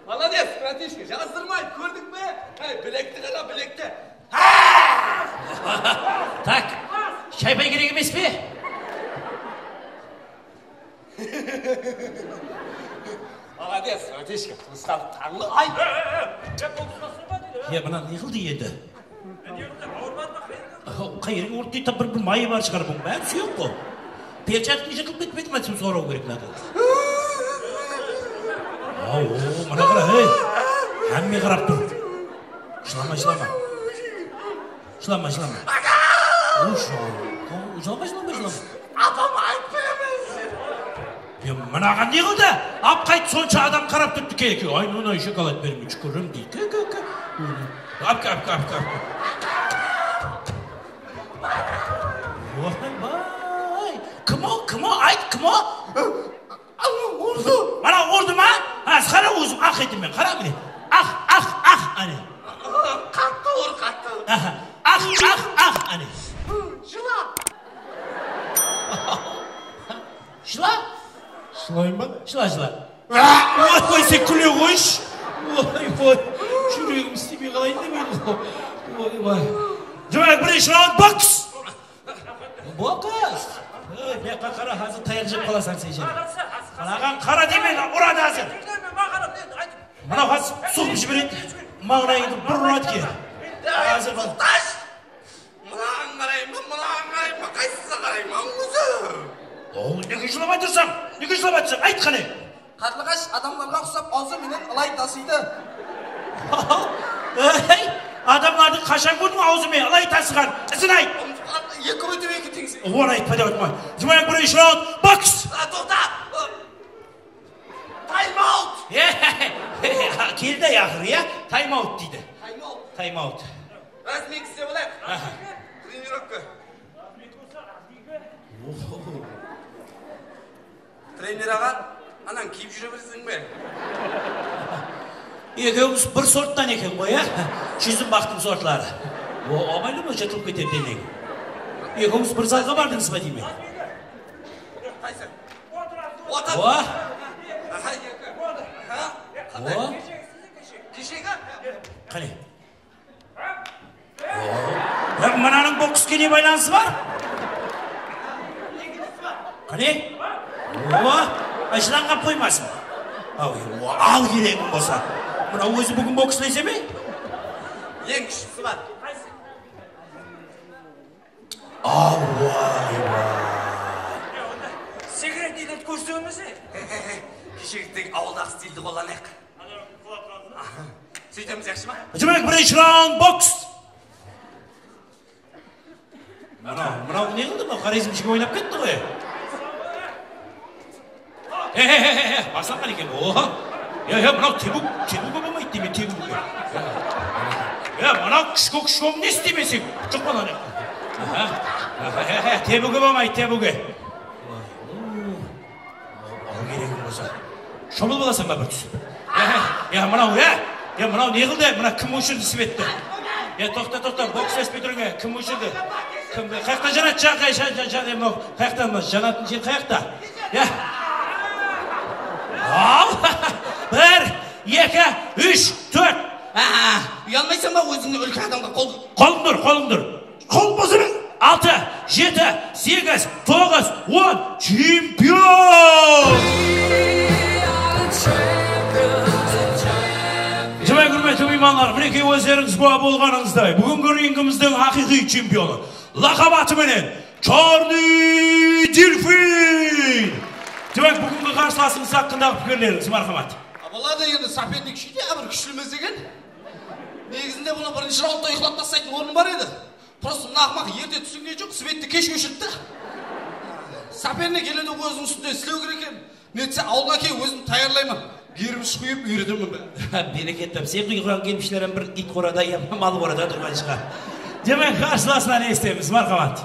Molodec, bratishka, jazdırmay, kórdiń be? Ey, bilekti qara, bilekti. Tak, shaypay kerek emes pe? Molodec, bratishka, tuwısqan qańlı, ay! Ya, mına ne qıldı endi? Qayerge urdı deydi, bir, bir mayı bar shıǵar bunıń, bári súyek ǵo. Perchastkı jırtılıp ketpedi me, soraw kerek mınadan. Aw, mına qara, hey! Hámme qarap tur. Jılama, jılama. Jılama, jılama. Uy, jılama, jılama, jılama. Apama aytıp beremen. Ya, mınaǵan ne qıldı? Ap qayt, sonsha adam qarap turıptı, kelek. Ay, mına shokolad berme, júkirim, deydi. Ke, ke, ke. Ap, ke, ap, ke, ap, ke, ap, ke. Oy, bay. Kim o, kim o? Ayt, kim o? Urdı. Mana urdı ma? Ana, qara, ózim aq edim men, qara mine. Aq, aq, aq, áne. Qattı ur, qattı. Aha. Aq, aq, aq, áne. Jıla. Jıla. Jılayın ba? Jıla, jıla. Oy, oy, sen kúle qoyshı. Oy, oy. Júregim islemey qalayın da men. Oy, oy. Demek, birinshi raund, boks. Boks! Ey, buyaqqa qara, házir tayaq jep qalasań sen jáne. Mınaǵan qara deymen, uradı házir. Mınaw házir suǵıp jiberedi. Mańlayıńdı bir uradı ke. Házir bul. Toqtash! Mınaǵan qarayın ba, mınaǵan qarayın ba, qaysısına qarayman ózi? Ow, nege jılamay tursań? Nege jılamay tursań? Ayt qáne. Qarlıǵash adamlarǵa uqsap, awzı menen ılay tasıydı. Ey, adamlardı qashan kórdiń awzı menen ılay tasıǵan? Izin ayt. Eki ótip eki teńse. Onı aytpa dep atırman. Demek, birinshi raund, boks! A, toqta! Taym-aut! Keldi aqırı, ya? Taym-aut deydi. Taym-aut. Taym-aut. Razmink islep alayıq. Aha. Trenirovka. Trener aǵa, anań kiyip júre bereseń be? Ekewińiz bir sorttan eken ǵoy, á? Júzim baqtıń sortları. O, abaylı ol, jırtılıp keter deneń. Ekewińiz bir zalǵa bardıńız ba deymen? Qaysı? Otır. O. Aha, eki. Aha. O. Keshegi? Qáne. Ya, mınanıń boksqa ne baylanısı bar? Qáne? O, jılan qap qoymasın. Aw, al keregin bolsa. Mınaw ózi búgin boks islese me? Eń kúshlisi bar. Aw, vay, vay. Sekretniylerdi kórsetemese? Keshegidey awıldaǵı stildi qollanayıq. Sóytemiz, yaqshı ma? Demek, birinshi raund, boks! Mınaw, mınaw ne qıldı? Mınaw Xorezmshige oynap ketti ǵoy. He, he, he, he, he, baslanǵan eken. Oho. Ya, ya, mınaw tebug, tebuge bolmaydı deymen, tebuge. Ya, mınaw kúshke, kúshke ne istemeseń? Joq pa, mınaw. Aha. He, he, he, tebuge bolmaydı, tebuge. Al keregin bolsa. Shomıl bolasań ba bir tús? Ya, ya, mınaw, ya. Ya, mınaw ne qıldı? Mına kim óshirdi svetti? Ya, toqta, toqta, boks islespey turıń, ya. Kim óshirdi? Kim, qayaqtan janadı? Ja, ja, ja, ja, ja, mınaw, qayaqtan, mınaw, janatın jer qayaqta? Ya. Al. Bir, eki, úsh, tórt. Aa, uyalmaysań ba ózińnen úlken adamǵa qol? Qolıń dur, qolıń dur. Qol bosırıń! Altı, jeti, segiz, toǵız, on, chempion! Jumay Gúrmet, Miymanlar, minekey, ózlerińiz gúwa bolǵanıńızday, búgingi ringimizdiń haqıyqıy chempionı, laqap atı menen Chornıy delfin. Demek, búgingi qarsılasıńız haqqındaǵı pikirlerińiz, marhamat. A, boladı endi, sopernik shúyte, a, bir kúshli emes eken. Negizinde bunı birinshi raundta uyıqlap taslaytın ornı bar edi. Prosta mına aqmaq erte túsingen joq, svetti kesh óshirdi da. Sopernik ele de óziniń ústinde islew kerek eken. Netse, awılǵa kel, ózim tayarlayman. Gerbish quyıp úyretemen bárin. Berekella, sen quyǵan gerbishler hám bir iyt qorada, ya mal qorada turǵan shıǵar. Demek, qarsılasına ne isteymiz, marhamat?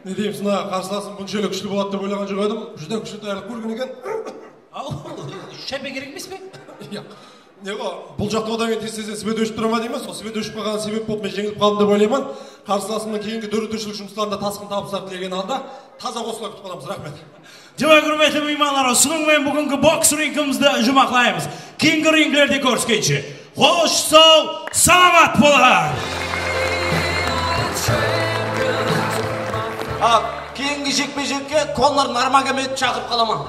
Ne deymiz, mına qarsılasım bunshelli kúshli boladı dep oylaǵan joq edim. Júdá kúshli tayarlıq kórgen eken. Aw, shayba kerek emes pe? Yaq. Ne o, bul jaqta odan keyin tez-tezden svet óship tura ma deymiz. Sol svet óship qalǵanı sebep bolıp men jeńilip qaldım dep oylayman. Qarsılasımnıń keyingi dóretiwshilik jumıslarında tasqın tabıslar tilegeni halda taza qosıqlar kútip qalamız. Raxmet. Demek, húrmetli miymanlar, usınıń menen búgingi boks ringimizdi juwmaqlaymız. Keyingi ringlerde kóriskenshe, xosh, saw, salamat bolıń! A, keyingi jekpe-jekke Konor Nurmagomedovtı shaqırıp qalaman.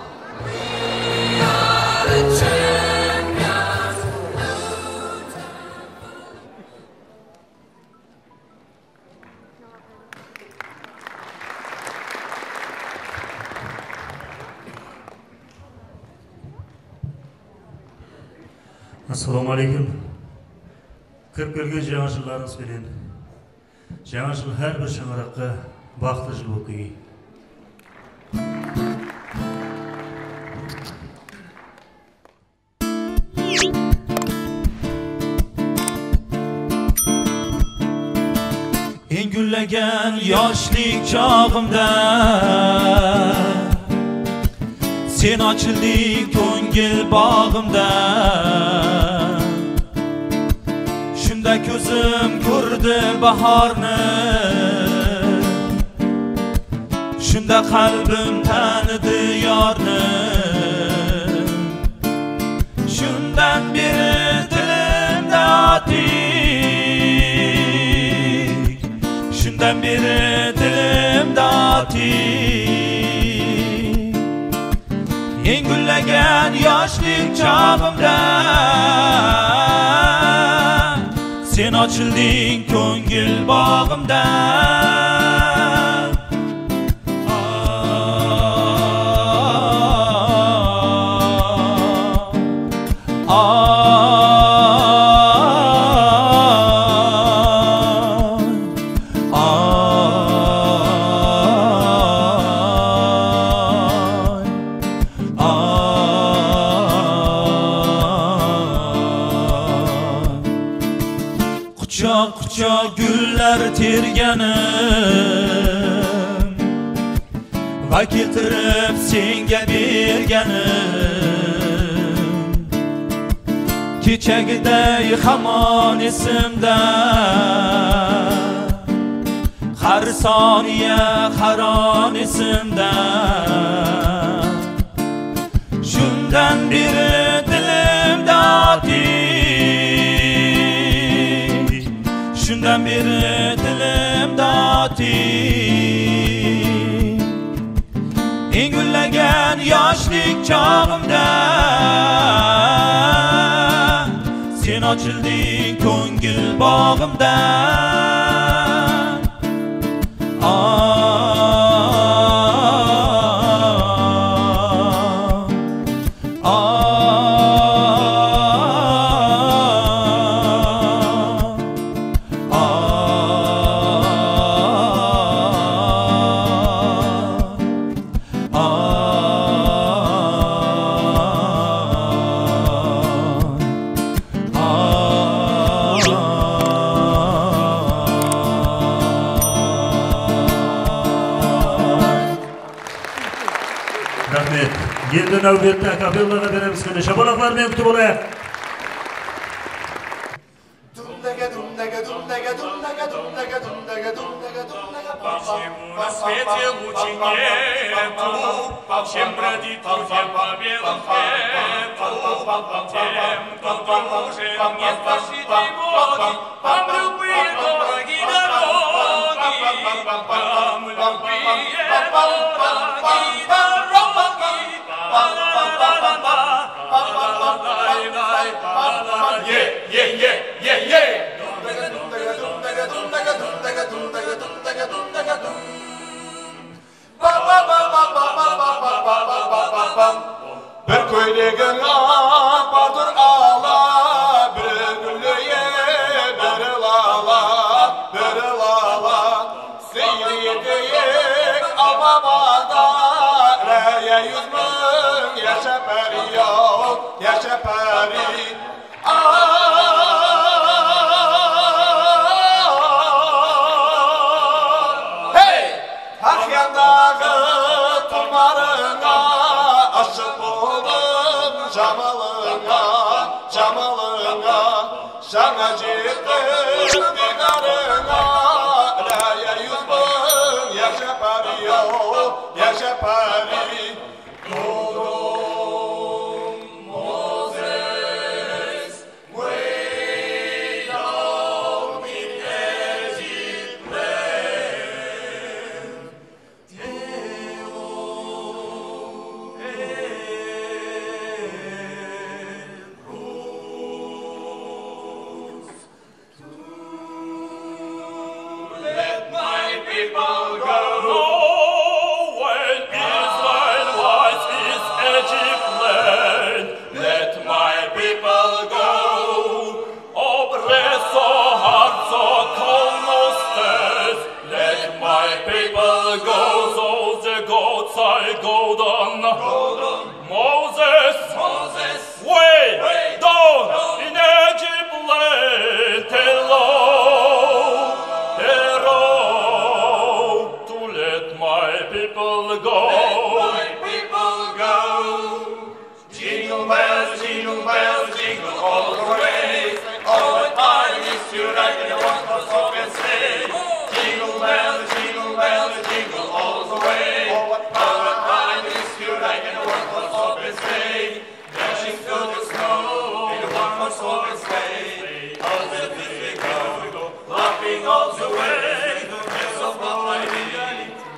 Assalawma áleykum. Kirip kelgen jańa jıllarıńız benen. Jańa jıl hár bir shańaraqqa baxıtlı jıl bolıp kelgey. Eń gúllegen yoshlik chog'imda sen ochildiń kóngil bog'imda. Shunda kózim kórdi bahorni, shunda qalbim tanidi yorni. Shundan beri tilimda oting, shundan beri tilimda oting. Eń gúllegen yoshlik chog'imda sen ochildiń kóngil bog'imda. Quchoq-quchoq gúller tergenim va keltirip senga bergenim. Kechagiday hamon esimda, hár soniya, hár on esimda. Shundan beri tilimda oting, shundan beri tilimda oting. Eń gúllegen yoshlik chog'imda sen ochildiń kóngil bog'imda. Raxmet. Endi náwbetti akapellaǵa beremiz. Qáne, shapalaqlar menen kútip alayıq. Чем бродить людям по белым свету, тем, кто дюжим, не спасти боги, вам любые дороги, дороги, вам любые дороги, дороги. Е, е, е, е. Júz mıń yasha pári-aw, yasha pári. Hey! Aqyandaǵı tumarıńa, ashıq boldım jamalıńa, jamalıńa. Jańa jettim diydarıńa, ilaya júz mıń yasha pári-aw, yasha pári. Let my people go. No, when Israel was is Egypt land, let my people go. Opresor, harco, con ustedes, let my people go. So the God say, go down. Go down. Moses, Moses, way, way down, down in Egypt land, tell Pharaoh to let my people go. Let my people go. Jingle bells, jingle bells, jingle all the way. Oh, what fun it is to ride in a one-horse open sleigh. Jingle bells, jingle bells, jingle all the way. Oh, what fun it is to ride in a one-horse open sleigh. Dashing through the snow in a one-horse open sleigh. All the way we go, laughing all the way. Yes, oh, what fun it is,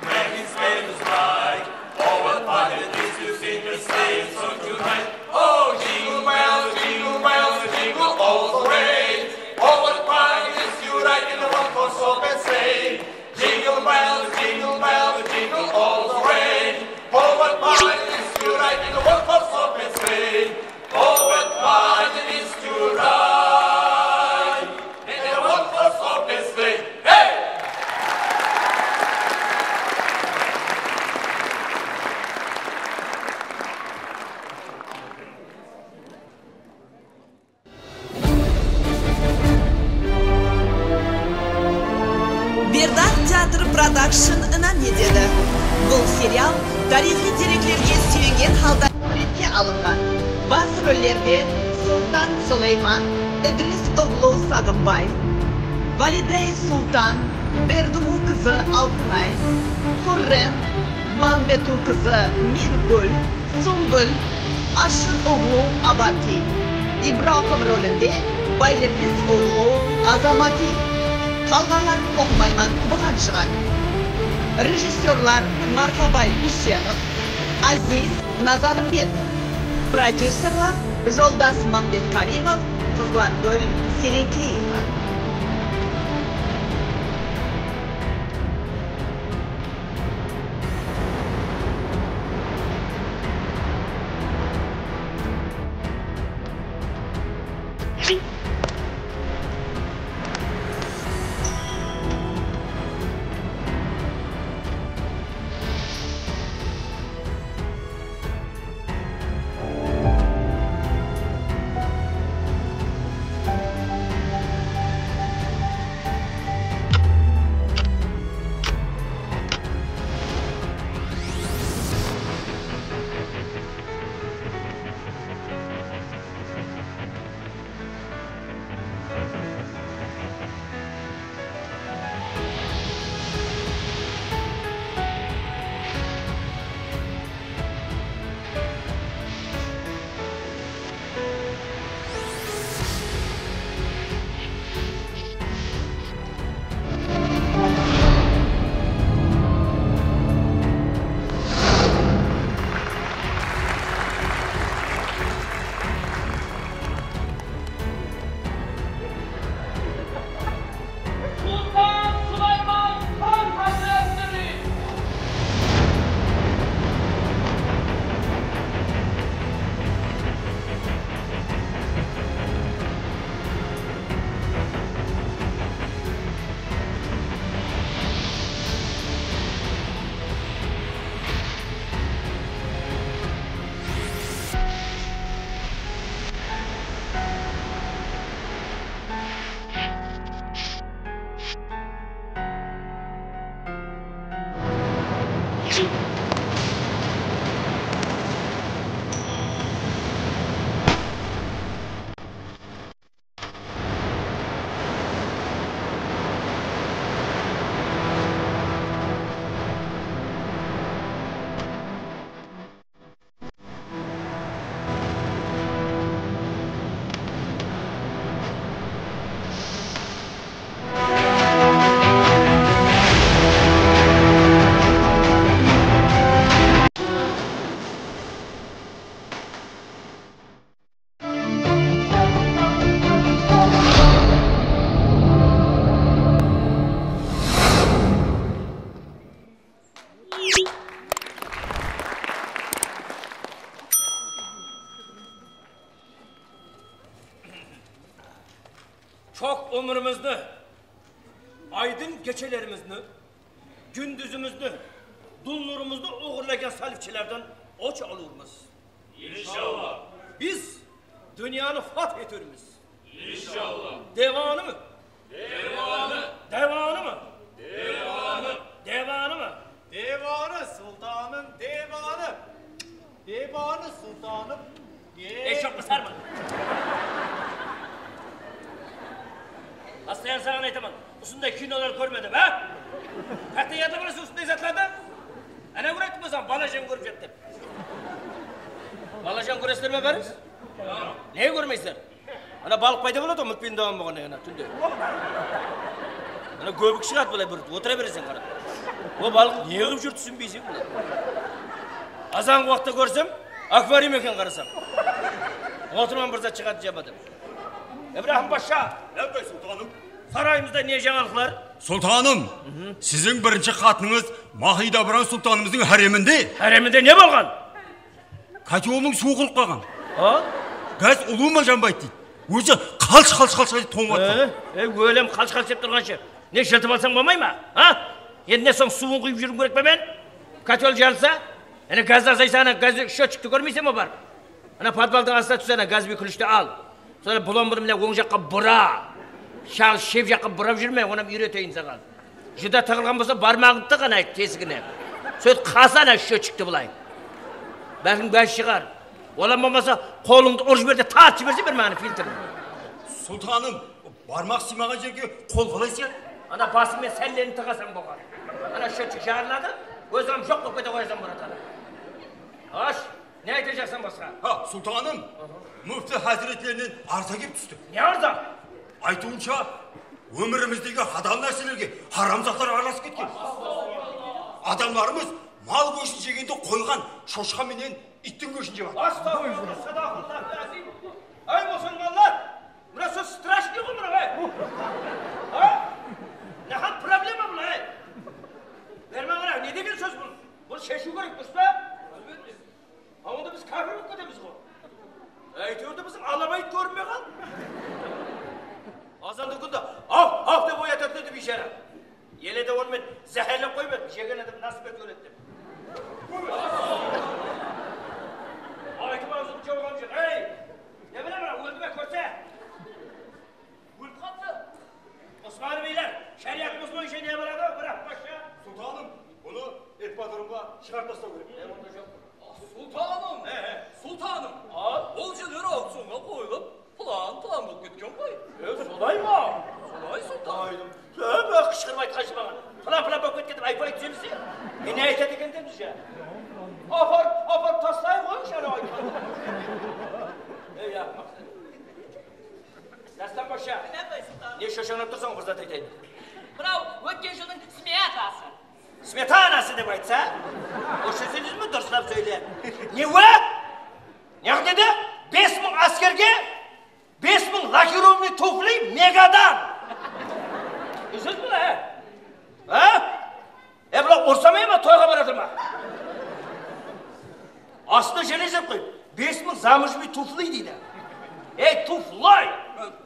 making spell is bright. Oh, what fun it is to sing a sleighing song tonight. Oh, jingle bells, jingle bells, jingle all the way. Oh, what fun it is to ride in a one-horse open sleigh. Jingle bells, jingle bells, jingle all the way. Oh, what fun it is to ride in a one-horse open sleigh. Oh, what fun it is to ride in a one-horse open sleigh. Hey! Berdaq Teatr Production inam etedi. Bul serial tariyxıy dereklerge súyengen halda súwretke alınǵan. Bas rollerde Sultan Suleyman, Idris uglı Saǵımbay, Validey Sultan, Berdimu qızı Altınay, Xurrem, Mámbetu qızı Mirgúl, Súmbul, Ashır uglı Abati, Ibrohim rolinde Baylepes uglı Azamati. Qalǵanların oqımayman, buǵan shıǵar. Rejissyorlar Marfabay Úsenov, Aziz Nazarımbetov, prodyuserlar Joldas Mámbetkarimov, Qızlangúl Serekliyeva. Ómirimizdi, aydın keshelerimizdi, gúndizimizdi, dulnurımızdı oǵırlaǵan salibshilerden óch alıwımız. İnshalla. Biz dúnyanı fath etermiz. İnshalla. Devanımı? Devanı. Devanımı? Devanı. Devanımı? Devanı, sultanım, devanı. Devanı, sultanım. Ey, shoqqa sarma. Postoyan saǵan aytaman, usınday kinolar kórmedim, á? Qayerden yadlap alasań usınday zatlardı? Áne, kórdim men saǵan, balajan kórip jat dep. Balajan kóresizler me, bárińiz? Nege kórmeysizler? Ana, balıq payda boladı ǵoy, múltfilm dawam bolǵannan keyin, ana, túnde. Ana, góbik shıǵadı, bılay bir otıra bereseń qarap. O balıq ne qılıp júr, túsinbeyseń bılay. Azanǵı waqıtta kórsem, akvarium eken, qarasam. Otırman, bir zat shıǵadı, jabadı. Ibrahim Pasha! Lábbay, sultanım. Sarayımızda ne jańalıqlar? Sultanım, siziń birinshi qatınıńız Mahidabran sultanımızdıń háreminde. Háreminde ne bolǵan? Kotyoldıń suwı qurıp qalǵan. A? Gaz ulıwma janbaydı deydi. Ózi qalsh, qalsh, qalsh etip tońıp atır. E, e, ólem qalsh, qalsh dep turǵansha, ne, jırtıp alsań bolmay ma? A? Endi ne, soń suwın quyıp júriwim kerek pe men? Kotyol jarılsa, ana gazdı azaysa, ana gaz счётчикti kórmeyseń be barıp? Ana podvaldıń astına tús, ana gaz bir kúlishti al. Sonda bulan bir mine oń jaqqa bura. Shaǵıs shep jaqqa burap júrme, onı hám úyreteyin saǵan. Júdá tıǵılǵan bolsa, barmaǵıńdı tıǵ ana tesigine. Sóyt qasa ana счётчикti bılay. Bálkim gaz shıǵar. Olam bolmasa, qolıńdı urıp jiber de, tartıp jiberse bir maǵan filtrin. Sultanım, barmaq sıymaǵan jerge qol qalay sıyadı? Ana basıńmen sállerin tıǵasań bolǵan. Ana счётчик jarıladı, óziń hám joq bolıp kete qoyasań, brat, ana. Ash. Ne aytajaqsań basqa? Ha, sultanım, múfti háziretlerinen arza kelip tústi. Ne arza? Aytıwınsha, ómirimizdegi halal nárselerge haram zatlar aralasıp ketken. Adamlarımız mal góshin jegendi qoyǵan, shoshqa menen iyttiń góshin jep atır. Astagfirullah, sadaqallahu azim. Áy, musulmanlar, mına sóz страшный ǵoy, mına, áy. Ha? Nahaq problema mına, áy. Berman qara, ne degen sóz bul? Bunı sheshiw kerek, durıs pa? A, onda biz kápir bolıp ketemiz ǵo. Áytewir de, biziń alabayt kórinbey qaldı. Azandıń kúnde aw, aw dep oyatadı edi biyshara. Ele de onı men záhárlep qoyıp edim, jegen adam nasıp et óledi dep. Aytıp awzımdı jawǵanım joq. Ey, ne bilemen, óldi me, kórse? Ólip qalıptı. Usman biyler, sháriyatımız boyınsha ne boladı, Ibrahim pasha? Sultanım, bunı ippadromǵa shıǵarıp taslaw kerek. E, onda joq. Sultanım! He, he. Sultanım! A? Ol jerler aukcionǵa qoyılıp, plan, plan bolıp ketken ǵoy. E, solay ma? Solay, sultanım. Aydım. Tóbe, qıshqırıp aytqanshı maǵan. Plan, plan bolıp ketken dep ayıp aytıp júrmese. E, ne aytadı eken demiz ya? Aparıp, aparıp taslayıq ǵoy, sháriyat aytqandı. Ey, ya, maqsat. Dástan pasha. Lábbay, sultanım. Ne shoshańlap tursań, bir zat aytayın. Mınaw ótken jıldıń smetası. Smetanası dep aytsa, orıssha sóyleysiz be, durıslap sóyle. Ne o? Ne dedi? Bes mıń áskerge bes mıń lakirovanıy tufli Megadan. Dúrıs ayttı, he? Ha? E, bular ursamay ma, toyǵa baratır ma? Astına jelezep qoyıp, bes mıń zamujmiy tufli deydi. Ey, tufloy!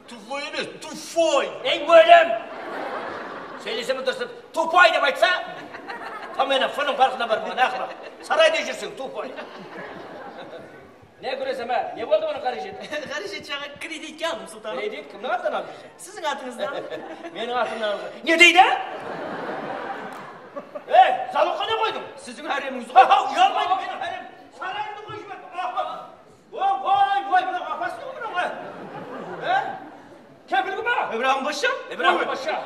Tufloy emes, tufoy! Ey, ólim! Sóylesem durıs, tupoy dep aytsa, tam menen F-nıń parqına barmaǵan, aqmaq. Sarayda júrseń, tupoy. Ne kúresem, á? Ne boldı bunıń qárejet? Qárejet jaǵa kreditke aldım, sultanım. Kredit kimniń atınan alıp júrseń? Siziń atıńızdan. Meniń atımnan alǵan. Ne deydi? Ey, zalogqa ne qoydıń? Siziń háremińiz ǵoy. Ha, ha, uyalmaydı, meniń hárem. Sarayımdı qoyıp jiberdi, aqmaq. Oy, oy, oy, mına apası ǵoy, mına ǵoy. E? Kepil kim? Ibrahim pasha. Ibrahim pasha.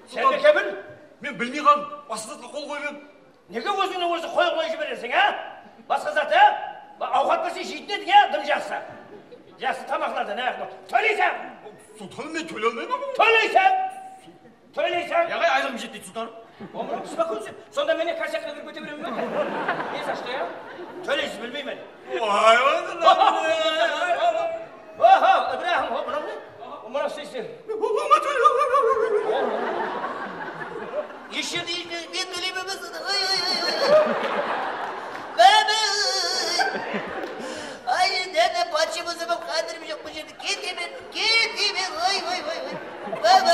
Sen de kepil. Men bilmey qaldım, basqa zatqa qol qoyıp edim. Nege ózińnen ózi qoyıp qoyıp jibereseń, á? Basqa zat, á? Ba, awqat berse jeytin ediń, á? Dım jaqsı. Jaqsı tamaqlardan, á? Tóleyseń! Sultanım, men tóley almayman ǵoy. Tóleyseń! Tóleyseń! Yaǵay, aylığım jetpeydi, sultanım. Omırım, uspokóyся. Sonda men ne, kosyak qılıp kirip kete beremen be? Ne za что, ya? Tóleysiz, bilmeymen. Vay, vay, vay. Oho, Ibrahim, ho, mınaw ne? Mınaw sesi. Eshek deydi, men tóleymen be sonda? Ay, ay, ay, ay. Bábey! Ay, nene, почему забыл, qádirim joq bul jerde. Ketemen, ketemen, oy, oy, oy, oy. Bábey!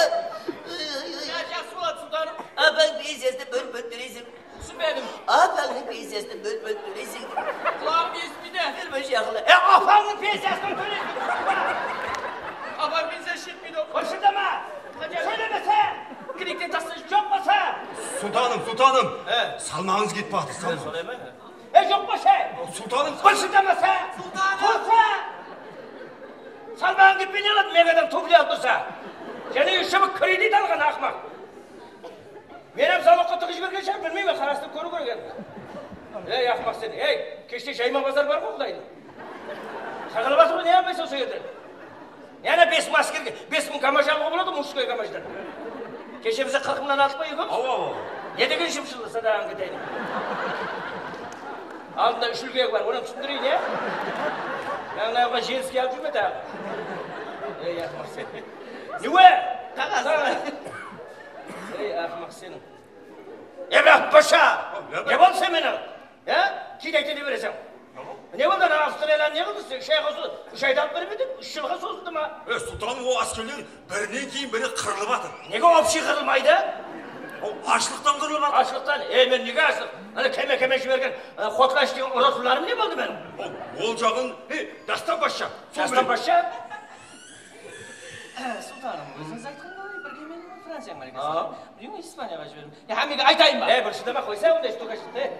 Sultanım, he, salmaǵıńız ketip atır, salmaǵıńız. Solay ma? Ey, joq pa shay? Sultanım. Bir shıdamasa. Sultanım. Tursa. Salmaǵıń ketpey ne qıladı, megadan tufli alıp tursa? Jáne úsh shıbıq kredit alǵan aqmaq. Men hám zavodqa tıǵıp jibergen shıǵar, bilmeymen, qarastırıp kóriw kerek endi. Ey, aqmaq sen, ey, keshte jayma bazar bar ǵoy, Qudaydıń. Saqalap atır ǵoy, ne almaysań sol jerden? Yana bes mıń áskerge, bes mıń gamaj alıwǵa boladı, mujskoy gamajdan. Keshe bizde qırq mıńnan aldıq pa ekewimiz? Awa, awa. Ne degen jıp-jıllı, sadaǵań keteyin. Aldında úsh úlkegi bar, onı túsindireyin, ya? Mańlayıńa jenskiy alıp júrme taǵı. Ey, aqmaq sen. Niwe? Qaǵaz. Ey, aqmaq sen. Ibrahim Pasha! Ne boldı sen meni? Ya? Keyde ayta bereseń. Ne boldı, ana Avstraliyanı ne qıldı sen? Úsh ayǵa so-, úsh ayda alıp bermediń? Úsh jılǵa sozıldı ma? E, sultanım, o áskerler birinen keyin biri qırılıp atır. Nege obshiy qırılmaydı? O, ashlıqtan qırılıp atır. Ashlıqtan? E, men nege ashlıq? Ana keme-keme jibergen, e, Xotlash degen uratularım ne boldı meniń? O, ol jaǵın, e, Dastan Pasha. Dastan Pasha? Sultanım, ózińiz aytqanday, birge meniń Franciyaǵa, Amerikaǵa, Ispaniyaǵa jiberdim. Ya, hámmege aytayın ba? Ey, bir shıdama qoysa, onday stukashlıqtı.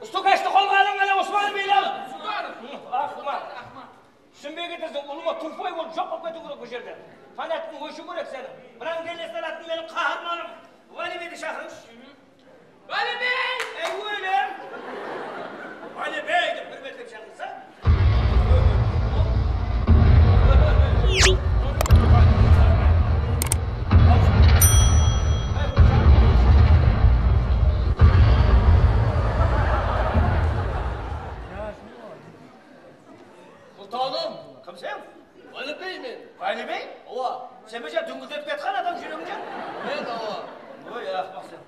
Stukashtı qolǵa alıń, ana, Usman beyler! Sultanım! Aqmaq! Túsinbey keterseń, ulıwma tupay bolıp joq bolıp ketiw kerek bul jerde. Fanatkiń óshiw kerek seniń. Mınań kelesler atın meniń qaharmanım. Vali beydi shaqırıńız. Vali bey! Ey, ólim! Vali bey dep húrmetlep shaqırsa. Sultanım! Kimseń? Vali bey men. Vali bey? Awa. Sen be ja dúńkildetip kiyatqan adam júregińde? Men, awa. Oy, aqmaq sen.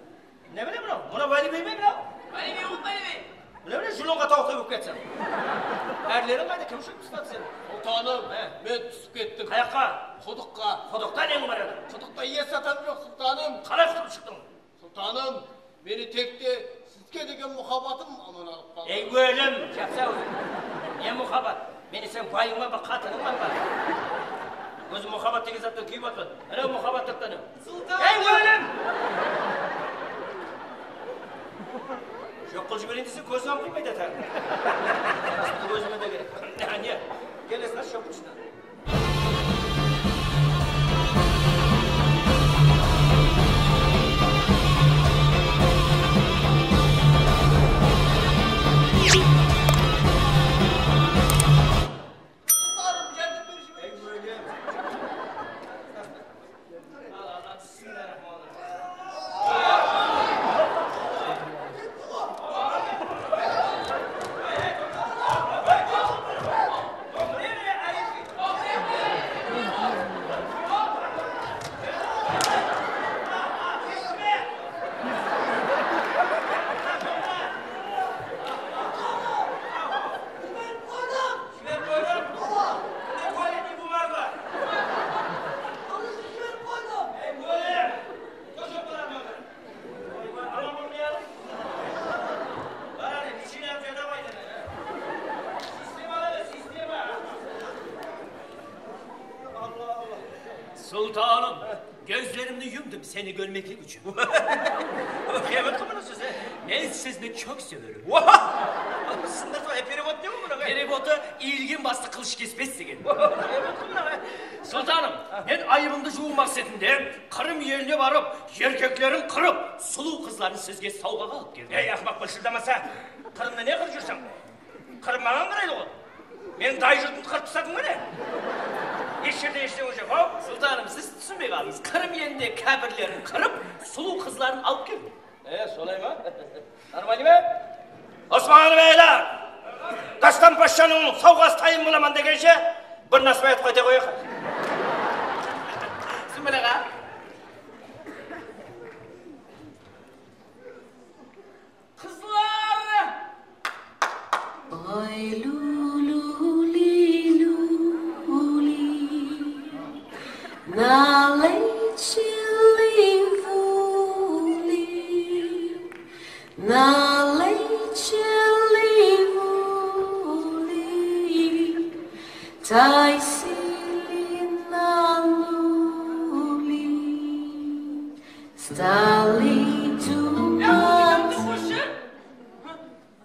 Ne bile mınaw? Mına Vali bey me mınaw? Vali bey, ol Vali bey. Mine, mine, julınǵa tawıqtay bolıp ketsen. Árleriń qayda? Kim ushırıp tasladı seni? Sultanım, he, men túsip kettim. Qayaqqa? Qudıqqa. Qudıqta neń bar edi? Qudıqta es adam joq, sultanım. Qalay qutılıp shıqtıń? Sultanım, meni tek te sizge degen muhabbatım aman alıp qaldı. Ey, ólim, jaqsa ózi. Ne muhabbat? Meni sen bayıńman ba, qatınıńman ba? Ózi muhabbat degen zattan kúyip atırman. Anaw muhabbat dep tanaw. Sultanım! Ey, ólim! Joq qılıp jibereyin dese, kóziń hám qıymaydı, átar. Ózime de kerek. Ne? Kel, esnas, joq qılshıdan. Sultanım, gözlerimdi yumdum seni görmeklik için. Qıyamet qılmana sóz, e? Men sizni çok severim. Sındırsın, e, perevod ne bu mına? Perevodı "Iyilgen bastı qılısh kespes" degen. Sultanım, men ayıbımdı juwıw maqsetinde Qırım eline barıp, erkeklerin qırıp, sulıw qızların sizge sawǵaǵa alıp keldim. Ey, aqmaq, bılshıldamasa, Qırımda ne qırıp júrseń? Qırım maǵan qaraydı ǵoy. Meniń dayı jurtımdı qırıp tasladıń ba ne? Hesh jerde hesh ne joq, haw? Sultanım, siz túsinbey qaldıńız. Qırım elinde kápirlerin qırıp, sulıw qızların alıp keldim. E, solay ma? Нормально ma? Osmanlı beyler! Dastan pashshanıń sawǵası tayın bolaman degenshe, bir nasmay aytıp qayta qoyayıq. Súmbil aǵa. Qızlar! Oy, lululi, luli, nalay chili vuli, nalay chili vuli, taysili naluli, stali Ya, qoshı!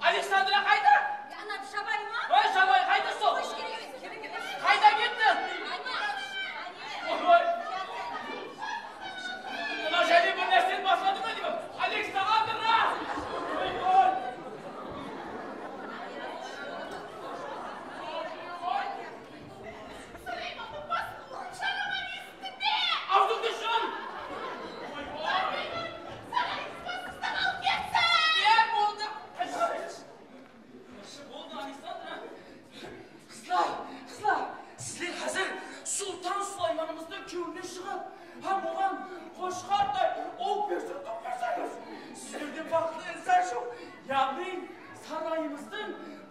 Aleksandra qayda? Ya, ana, Jabay ma? Oy, Jabay qayda sol? Qosh, kere, kere, kere. Qayda ketti? Ayma. Oy, oy. Mına jáne bir nárseni basladı ma deymen? Aleksandra! Oy, oy. Sulaymandıń basın urıp jaraman, esittiń be? Awzıńdı jum! Sulayman, sarayıńız basıńızdan alıp ketsin! Ya, boldı! Boldı, Aleksandra! Qızlar, qızlar, sizler házir Sultan Sulaymanımızdıń kewlinen shıǵıp, hám oǵan qoshqarday ulıwma bersin qılıp berseńiz, sizlerden baxıtlı insan joq. Yaǵnıy, sarayımızdıń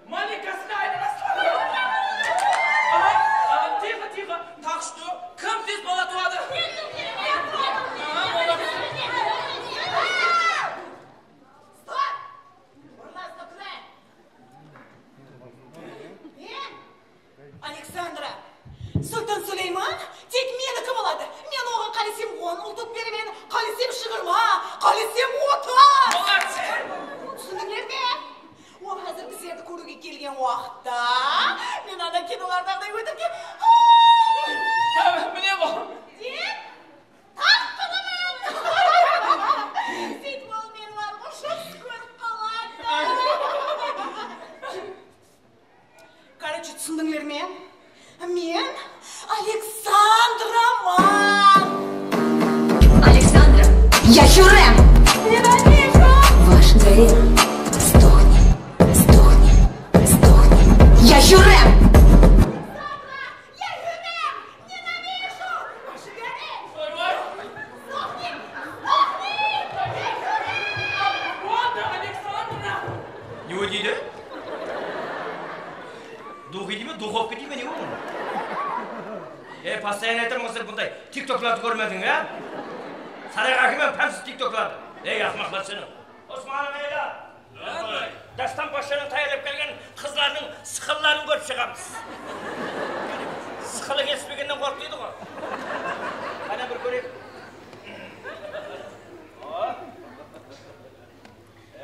malikasına aylanasızlar. Aha, aha, tiyxı, tiyxı. Tak что, kim tez bala tuwadı? Aha, boladı. Stop! Burınlarıńızda turıń! Men Aleksandra. Sultan Suleyman tek meniki boladı. Men oǵan qálesem on ul tuwıp beremen, qálesem jigirma, qálesem otız. Молодцы! Túsindińler me? Ol házir bizlerdi kóriwge kelgen waqıtta, men ana kinolardaǵıday ótirgen. Há, mine bul. Dep, tap qılaman. Seytip ol meni barıp ushıp kórip qaladı. Короче, túsindińler me? Men Aleksandraman! Александра, я Хюррем! Ненавижу! Ваш Гарем, сдохни, сдохни, сдохни! Я Хюррем! Alексandra, я Хюррем! Ненавижу! Ваш Гарем! Сдохни! Сдохни! Я Хюррем! Boldı, Aleksandra! Ne deydi? Duxi dey me, duxovka dey me, ne ol? Ey, постоянно aytırman, sen bunday tiktoklardı kórmediń, á? Sarayǵa ákelmen pámsiz tiktoklardı. Ey, aqmaqlar seni. Osman Meyla! Dástan pashshanıń tayarlap kelgen qızlarınıń sıqılların kórip shıǵamız. Sıqılı kelispegennen qorq deydi ǵo. Qáne bir kóreyik.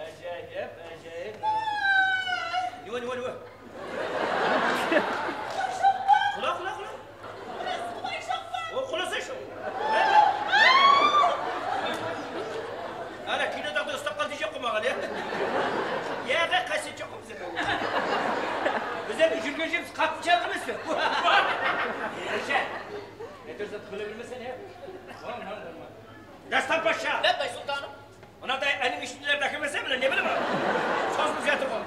Ájayıp, ájayıp. Nime, nime, nime? Qula, qula, qula. O, qulasayshı. Ana, kinodaǵıday ustap qal dey joq ǵo maǵan, ya? Yaǵa, qásiyet joq ǵo bizlerde. Bizler júrgen jerimiz qaptı jarıq emes pe? Ájayıp. Áytewir, zat qıla bermeseń, ya. Dástan pashsha! Lábbay, sultanım! Mınaday animishnilerdi ákelmese, mine, ne bileyim, sozılıp jatır ǵoy.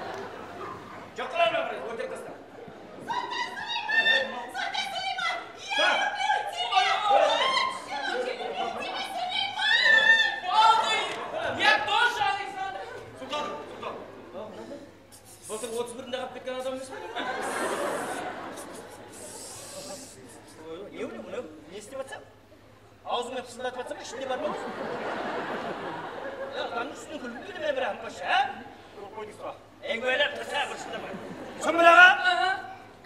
Joq qılar ma bir, óltirip tasta. Sultan Suleyman! Sultan Suleyman! Я люблю тебя! Sultan! Sultan! Bolsa otız birinde qalıp ketken adam emes pe? Oy, ne ol, mınaw? Ne islep atsań? Awzıńnan pısıldatıp atsań ba, ishinde bar ma? Ya, adamnıń ústinen kúlgim kele me, bir aǵım basshı, á? Ey, óyler, qısa bir shıldamay. Sómir aǵa,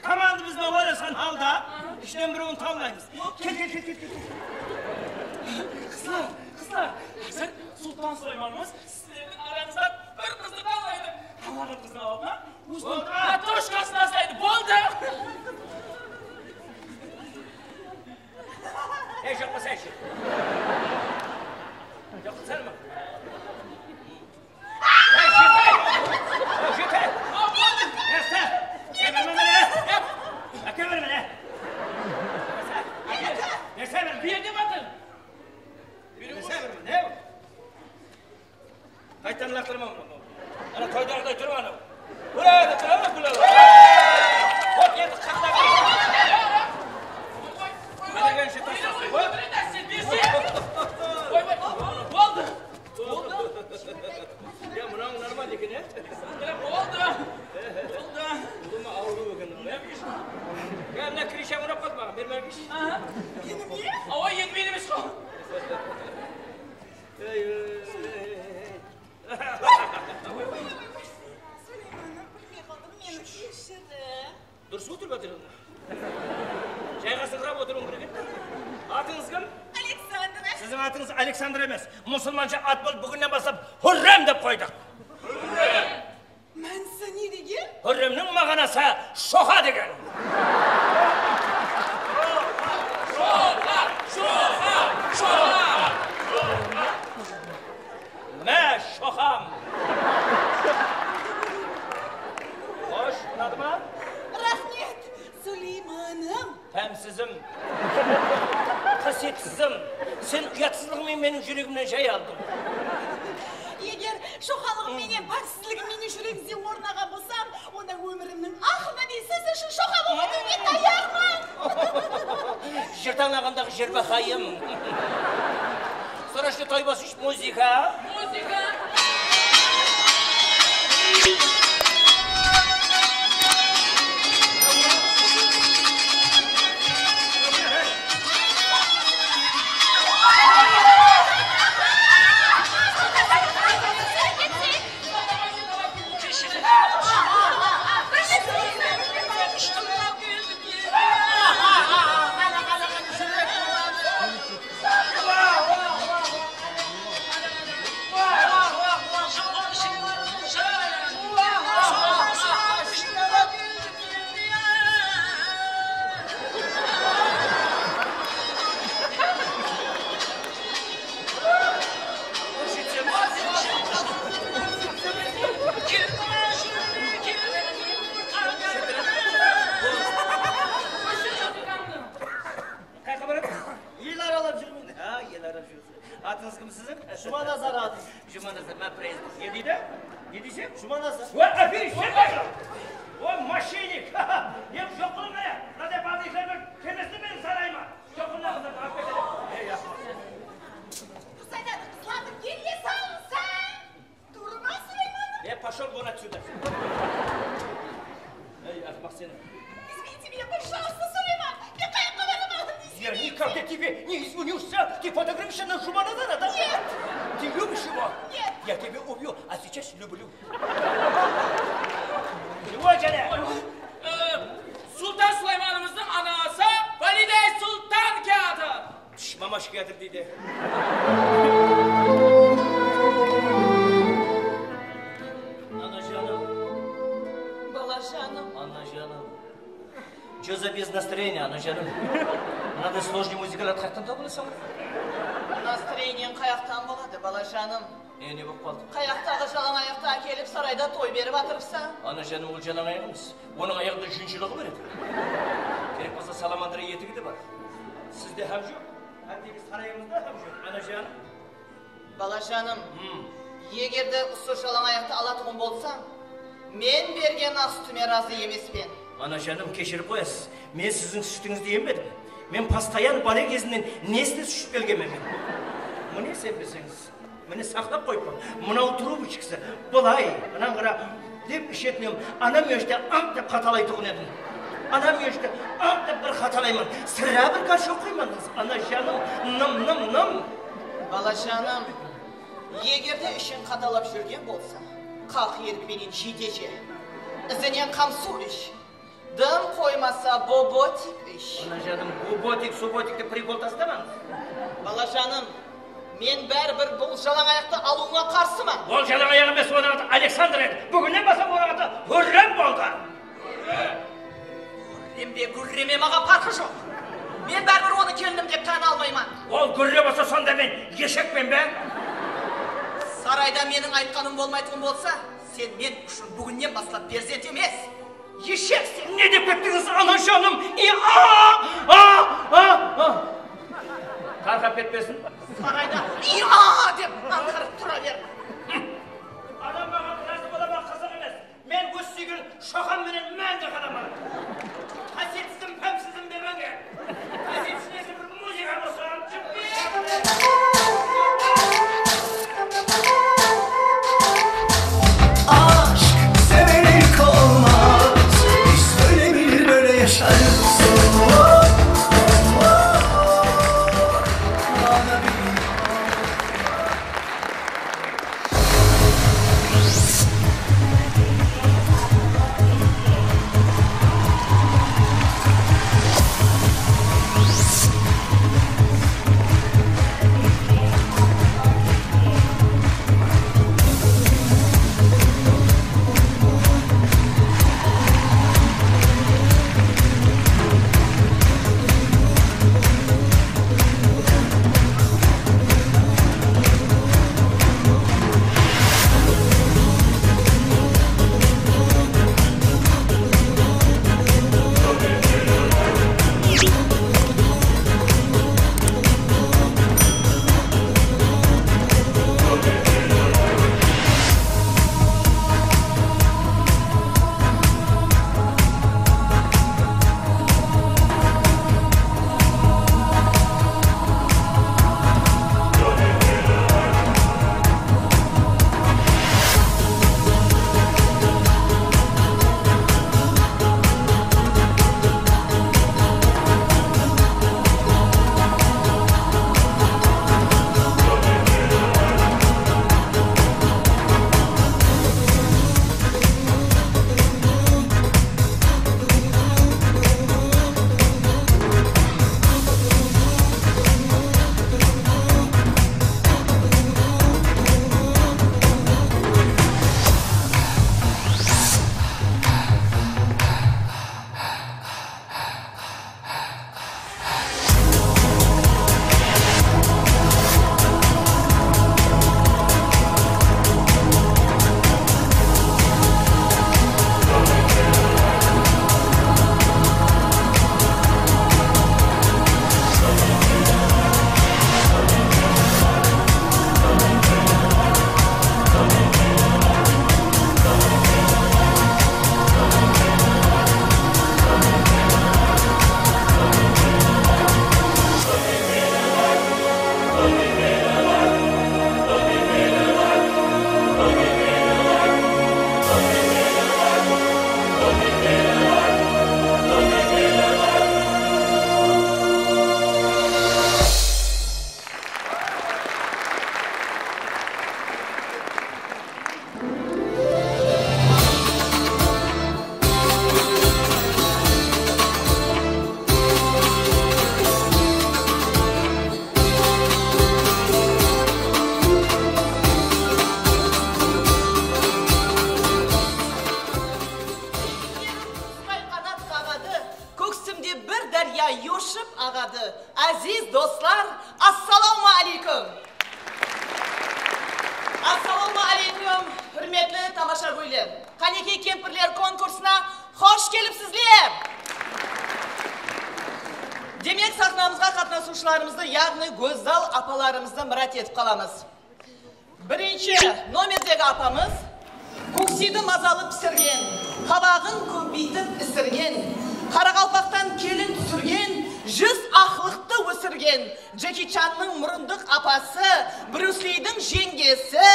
komandamız benen oylasqan halda ishten birewin tańlaymız. Kel, kel, kel, kel, kel. Qızlar, qızlar, házir Sultan Sulaymanımız sizlerdiń arańızdan bir qızdı tańlaydı. Tańlaǵan qızdıń aldına óziniń matryoshkasın taslaydı. Boldı! Ey, joq pa, sen shi? Joq, sen ma? Ey, jete! Jete! Erse! Jete, mine! Áke, mine! Erse, mine! Berdi batır! Erse, mine! Qayttan laqtırma onı. Ana toydaǵıday tur anaw. Ura, tura, tura, tura. Hop, endi qaqlap. Qaraǵanshı taslasın. Oy, oy, boldı. Boldı. Ya, mınawıń normal eken, ya? Boldı. Boldı. Ulıwma awırıw eken mınaw, ya? Ya, mına Krisha unap qaldı maǵan, bermey kish. Aha. Awa, endi men emes ǵo. Ey, ey, ey, ey. Süleymanım, bilmey qaldım, meni keshir. Durıs otırıp atır. Jayǵasıńırap otırıwıń kerek edi. Atıńız kim? Aleksandra. Siziń atıńız Alek- Aleksandr emes, musılmansha at bolıp, búginnen baslap Húrrem dep qoydıq. Mánisi ne degen? Húrremniń maǵanası shoqa degen. Shoqa, shoqa, shoqa. Mine, shoqam. Xosh, unadı ma? Raxmet, Suleymanım. Pámsizim. Qásiyetsizim. Sen uyatsızlıǵıń menen meniń júregimnen jay aldıń. Eger shoqalıǵım menen pámsizligim meniń júregińizde ornaǵan bolsam, onda ómirimniń aqırına deyin siz ushın shoqa bolıp ótiwge tayarman. Jer tańlaǵandaǵı jerbaqayım. Sorashı, Toybasısh, muzıka. Muzıka. Qayaqqa baratır? El aralap júrmen. Ha, el aralap júrsiz. Atıńız kim siziń? Jumanazar atım. Jumanazar, ma, proyekt. Ne deydi? Ne deyseń? Jumanazar. Oy, aferin, sen de. Oy, moshennik. Em, joq qılıń, mine. Mınaday podlikler menen kelmesin meniń sarayıma. Joq qılıń, mınaday alıp ketedi. Ey, ya. Qız aytadı, qızlardıń kelle salınsa. Durma, Suleymanım. E, пошёл вон отсюда. Ey, aqmaq sen. Извините меня, пожалуйста, Suleyman. Men qayaqqa baraman? Я никогда тебе не извинюсь. Ты фотографируешь на Жуманазара, да? Нет. Ты любишь его? Нет. Я тебя убью, а сейчас люблю. Чего, jáne? Sultan Sulaymanımızdıń anası Valide Sultan kiyatır. Tish, mamash kiyatır deydi. Anajanım. Balajanım. Anajanım. Чё за без настроения, anajanım? Mınaday сложный muzıkalardı qayaqtan tawıp alasań? Настроениеń qayaqtan boladı, balajanım? E, ne bolıp qaldı? Qayaqtaǵı jalań ayaqtı ákelip, sarayda toy berip atırıpsań. Anajanım, ol jalań ayaq emes. Onıń ayaǵında júnshılıǵı bar edi. Kerek bolsa, salamandıra etigi de bar. Sizde hám joq, hátteki sarayıńızda hám joq, anajanım. Balajanım, egerde usı jalań ayaqtı alatuǵın bolsań, men bergen as sútime razı emespen. Anajanım, keshirip qoyasız. Men siziń sútińizdi embedim. Men постоянно bala gezimnen Nestle iship kelgenmen men. Mine, isenbeseńiz. Mine, saqlap qoyıppan. Mınaw trubıchkası bılay, mınań qara, dep ishetin em, ana múyeshte ıńq dep qatalaytuǵın edim. Ana múyeshte ıńq dep bir qatalayman. Sirá bir gorshok qoymadıńız, anajanım, nım, nım, nım. Balajanım, egerde isheń qatalap júrgen bolsa, qaq erik penen jiyde je. Izinen qamsuw ish. Dım qoymasa, bobotik ish. Anajanım, bobotik, subotik dep prikol tastamańız. Balajanım, men báribir bul jalań ayaqtı alıwıńa qarsıman. Ol jalań ayaq emes, onıń atı Aleksandr edi. Búginnen baslap onıń atı Húrrem boldı. Húrrem be, gúrreme, maǵan parqı joq. Men báribir onı kelinim dep tana almayman. Ol gúrre bolsa, sonda men eshekpen be? Sarayda meniń aytqanım bolmaytuǵın bolsa, sen men ushın búginnen baslap perzent emes. Eshekseń! Ne dep kettińiz, anajanım? I, a, a, a, a. Tarqap ketpesin. Sarayda i, a dep ańqırıp tura ber. Adam maǵan razı bola ma, qızıq emes. Men óz súygen shoqam menen máńgi qalaman. Qásiyetsizim, pámsizim bermenge. Qásiyetsizim, bir muzıka bolsın. Aşk severek olmaz, biz böyle bilir, böyle yaşarız. Assalawma áleykum, húrmetli tamashagóyler! Qánekey kempirler konkursına xosh kelipsizler! Demek, saxnamızǵa qatnasıwshılarımızdı, yaǵnıy gózzal apalarımızdı mirát etip qalamız. Birinshi nomerdegi apamız kóksiydi mazalı pisirgen, qabaǵın kóbeytip isirgen, qaraqalpaqtan kelin túsirgen, júz aqlıqtı ósirgen, Jeki Channıń murındıq apası, Brus Lidiń jeńgesi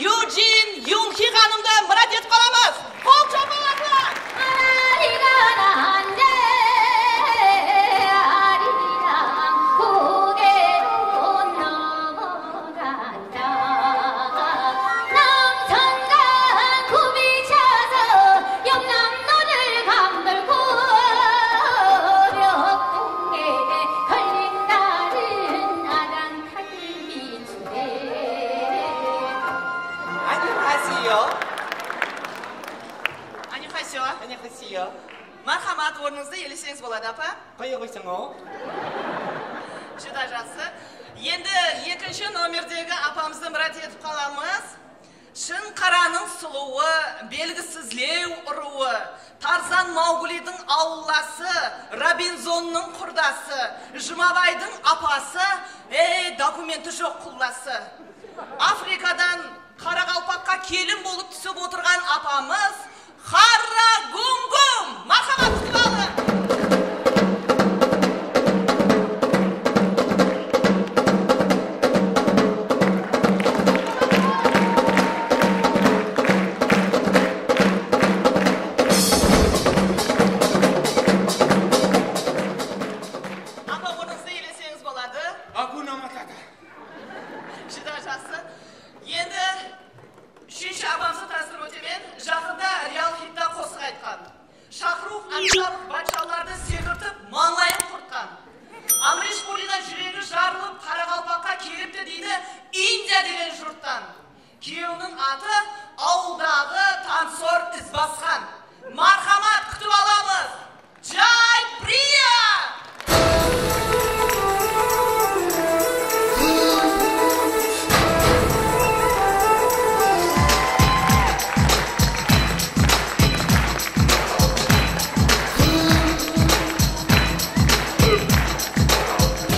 Yujin Yunxi xanımdı mirát etip qalamız. Qol shapalaqlar! Annyeonghaseyo. Annyeonghaseyo. Annyeonghaseyo. Marhamat, ornıńızdı iyeseńiz boladı, apa. Qoya qoysań-aw. Júdá jaqsı. Endi ekinshi nomerdegi apamızdı mirát etip qalamız. Shın qaranıń sulıwı, belgisizlew urıwı, Tarzan Mauglidiń awıllası, Robinsonnıń qurdası, Jumabaydıń apası, ey, dokumenti joq qullası. Afrikadan Qaraqalpaqqa kelin bolıp túsip otırǵan apamız Xarra Gumgum! Marhamat, kútip alıń! Apa, ornıńızdı iyeseńiz boladı. Hakuna Matata. Júdá jaqsı. Endi úshinshi apamızdı tanıstırıp ótemen. Jaqında Real Hitta qosıq aytqan. Shaxrukh, Amitabh Bachchanlardı sekirtip, mańlayın qurtqan. Amrish Puridan júregi jarılıp, Qaraqalpaqqa kelipti deydi Indiya degen jurttan. Kúyewiniń atı awıldaǵı tansor Izbasqan. Marhamat, kútip alamız! Jaypriya!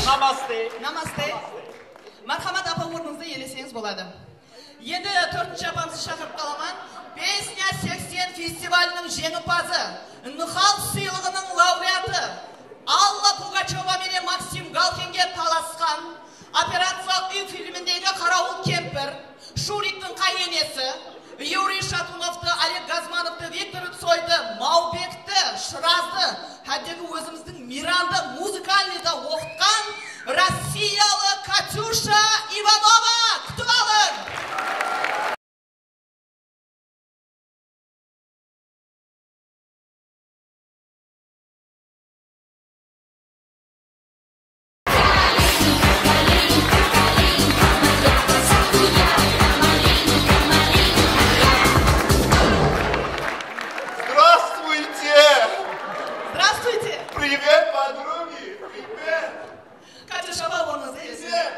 Namaste. Namaste. Marhamat, apa, ornıńızdı iyeseńiz boladı. Endi tórtinshi apamızdı shaqırıp qalaman. Pesnya seksen festivaliniń jeńimpazı, Nxal sıylıǵınıń laureatı Alla Pugacheva menen Maksim Galkinge talasqan, Operaciya úy filmindegi qarawıl kempir, Shuriktiń qáyenesi, Yuriy Shatunovtı, Oleg Gazmanovtı, Viktor Tsoydı, Maubekti, Shırazdı, hátteki ózimizdiń Mirandı muzıkalnıyda oqıtqan rossiyalı Katyusha Ivanova! Kútip alıń! Здравствуйте! Здравствуйте! Привет, подруги! Привет! Katyusha, ornıńızdı iyeseńiz. Привет!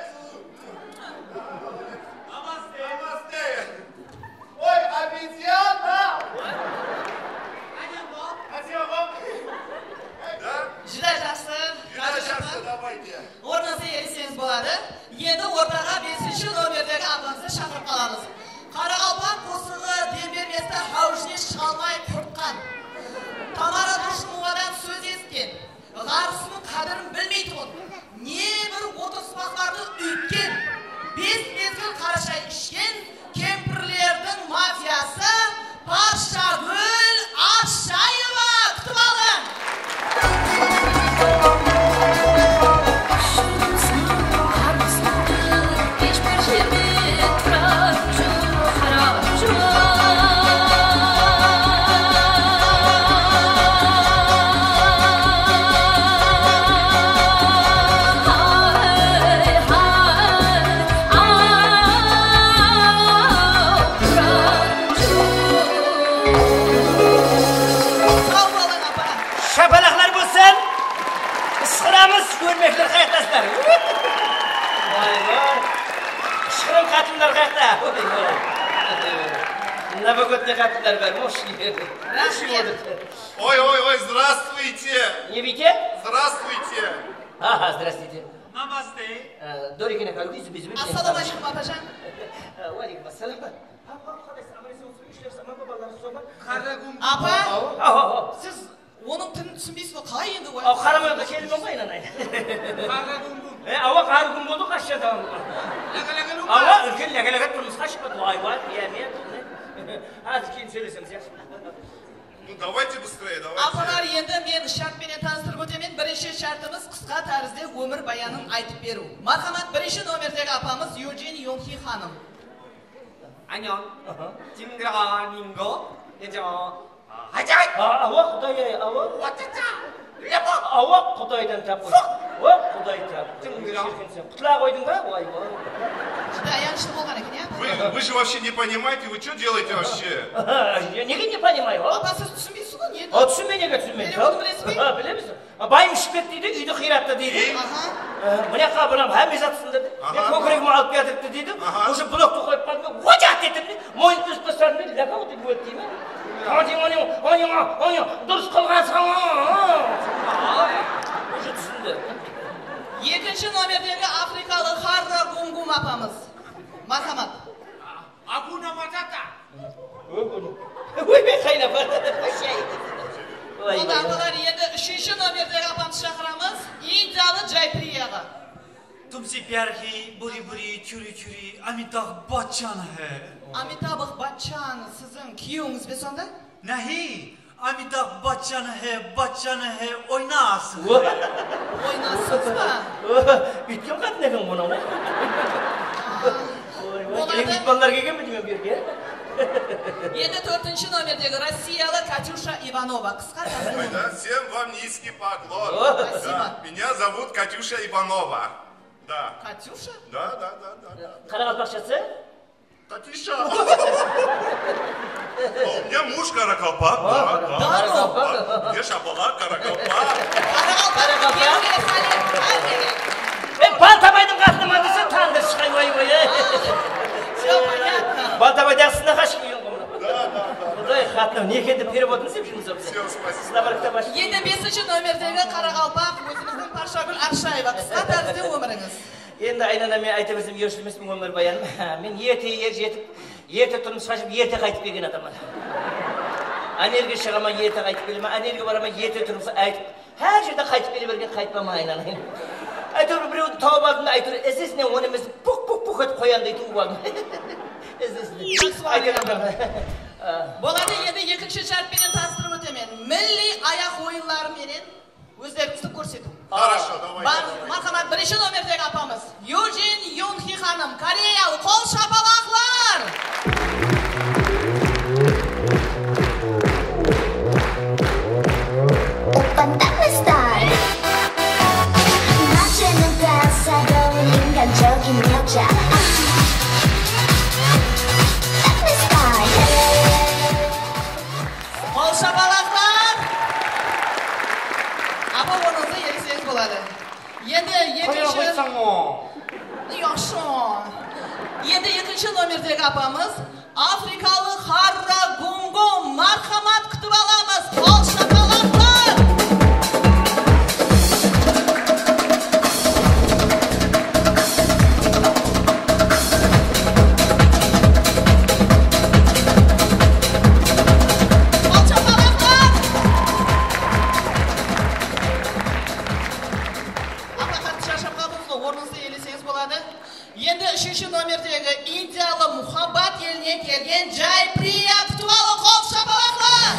Novogodnıy qatınlar bar, moshki. Raxmet. Ой, ой, ой, здравствуйте! Ne deydi? Здравствуйте! Aha, здравствуйте. Namaste. Dóreken aka, úlkesi bizim. Assalawma aleykum, apajan. Wa aleykum assalam. Apa, siz onıń tilin túsinbeysiz ǵo, qalay endi? Aw, qaramaydı, keldim ǵo, aynanay. Qarǵa gúm-gúm. E, awa, qarǵa gúm boldı, qashshan tamam. Laga-laga lúm. Awa, úlken laga-laga turmısqa shıqtı, vay, vay, ya, men. Házir keyin sóylesemiz, ya. Ну, давайте быстрее, давайте. Apalar, endi men shárt penen tanıstırıp ótemen. Birinshi shártimiz qısqa tárizde ómir bayanın aytıp beriw. Marhamat, birinshi nomerdegi apamız Yojin Yonxi xanım. Anyon. Aha. Tingra ningo. Ejo. Hajay. A, awa, quday-ay, awa. Watata. Lebo. Awa, qudaydan tap qoy. Fuq. Wa, quday tap. Tingra. Shirkin sen. Qutla qoydıń ba? Vay, vay. Júdá ayanıshlı bolǵan eken, ya? Вы, вы же вообще не понимаете, вы что делаете вообще? Ya, nege не понимаю, a? Apa, siz túsinbeysiz ǵo, ne? A, túsinbey, nege túsinbey? Bilemiz, bilesiz be? A, bilemiz. A, bayım iship ketti deydi, úydi qıyrattı deydi. Aha. E, mına jaqqa mına hámme zat sındı. Aha. Men kókiregim alıp kiyatırıptı deydi. Aha. Уже bloktı qoyıp qaldım. Ojat ettim de, moyın úzip tasladım de, laka otırıp óldi deymen. Onı, onı, onı, onı, durıs qılǵansań. Уже túsindi. Ekinshi nomerdegi afrikalı Harra Gumgum apamız. Marhamat. Akuna Matata. Óy, men qaynapa. Onda apalar, endi úshinshi nomerdegi apamızdı shaqıramız. Indiyalı Jaypriyaǵa. Tumse pyar hi buri buri churi churi Amitabh Bachchan hai. Amitabh Bachchan siziń kúyewińiz be sonda? Nahi, Amitabh Bachchan hai, Bachchan hai, oynasın. Oynasıńız ba? Úytken qatın eken ǵo mınaw. Oy, oy, boladı. Yangi dúspanlar kelgenmi deymen bu jerge? Endi tórtinshi nomerdegi rossiyalı Katyusha Ivanova. Qısqa tárzi. Ой, да, всем вам низкий поклон. Спасибо. Да, меня зовут Катюша Иванова. Да. Katyusha? Да, да, да, да, да. Qaraqalpaqshası? Катюша. У меня муж каракалпак, да, да. Да, ну. У меня шапалак каракалпак. Qaraqalpaq. Qaraqalpaq. Belgili, Salim, hámmege. E, Baltabaydıń qatınaman dese, tandır shıǵay, oy, oy, e. Всё понятно. Baltabaydaǵısına qashıp úylendi ǵo mına. Да, да, да. Quday, qatınım, ne eken dep, переводын islep júrmiz ǵo biz. Всё, спасибо. Mına bir kitap ashıp. Endi besinshi nomerdegi qaraqalpaq, ózimizdiń Parshagúl Arshayeva. Qısqa tárizde ómirińiz. Endi, aynana, men ayta bersem, ershil emespen ómir bayanım. Men erte er jetip, erte turmısqa shıǵıp, erte qaytıp kelgen adamman. Áne jerge shıǵaman, erte qaytıp kelemen, áne jerge baraman, erte turmısqa aytıp, hár jerde qaytıp kele bergen, qaytpaman, aynana. Áytewir, birewdi tawıp aldım da, áytewir, izesinen onı emes, puk, puk, puk etip qoyanday tuwıp aldım. Izesinen. Jaqsı. Ayta berdim. Boladı, endi ekinshi shárt penen tanıstırıp ótemen. Milliy ayaq oyınları menen ózlerińizdi kórsetiw. Хорошо, давай. Bar, marhamat, birinshi nomerdegi apamız. Yojin Yunxi xanım, koreyalı, qol shapalaqlar! Oppan Gangnam Style. Not in the past, I don't think I'm joking, no joke. Gangnam Style. Qol shapalaqlar! Apa, ornıńızda eleseńiz boladı. Endi ekinshi. Qoya qoysań-ǵo. Yaqshı. Endi ekinshi nomerdegi apamız, afrikalı Harra Gumgum, marhamat, kútip alamız. Qol shapalaqlar! Qol shapalaqlar! Apa, qattı sharshap qaldıńız ǵo, ornıńızdı eleseńiz boladı. Endi úshinshi nomerdegi Indiyalı muhabbat elinen kelgen Jaypriya kútip alıń, qol shapalaqlar!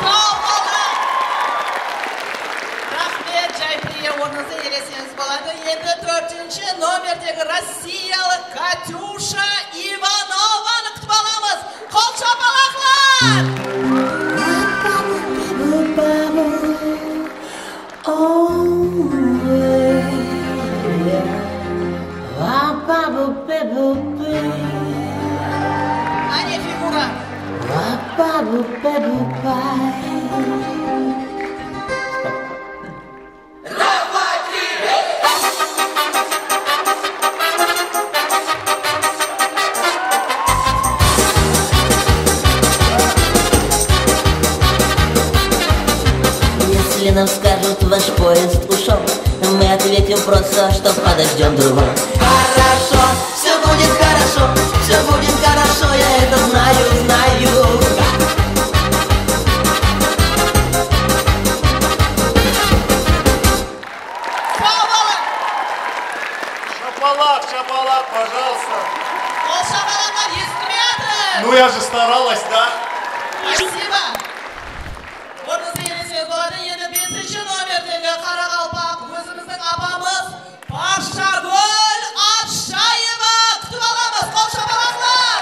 Saw bolıń! Raxmet, Jaypriya, ornıńızdı eleseńiz boladı. Endi tórtinshi nomerdegi rossiyalı Katyusha Ivanovanı kútip alamız. Qol shapalaqlar! Babu, babu, bay. Если нам скажут: «Ваш поезд ушёл», мы ответим просто, что подождём другой. Хорошо, всё будет хорошо, всё будет хорошо, я это знаю, знаю. Sawbala! Shapalaq, shapalaq, пожалуйста. Qol shapalaqlar esitilmey atır. Ну, я же старалась, да? Спасибо. Ornıńızdı iyelenseńiz boladı. Endi besinshi nomerdegi qaraqalpaq, ózimizdiń apamız Pashagúl Atshayeva. Kútip alamız, qol shapalaqlar.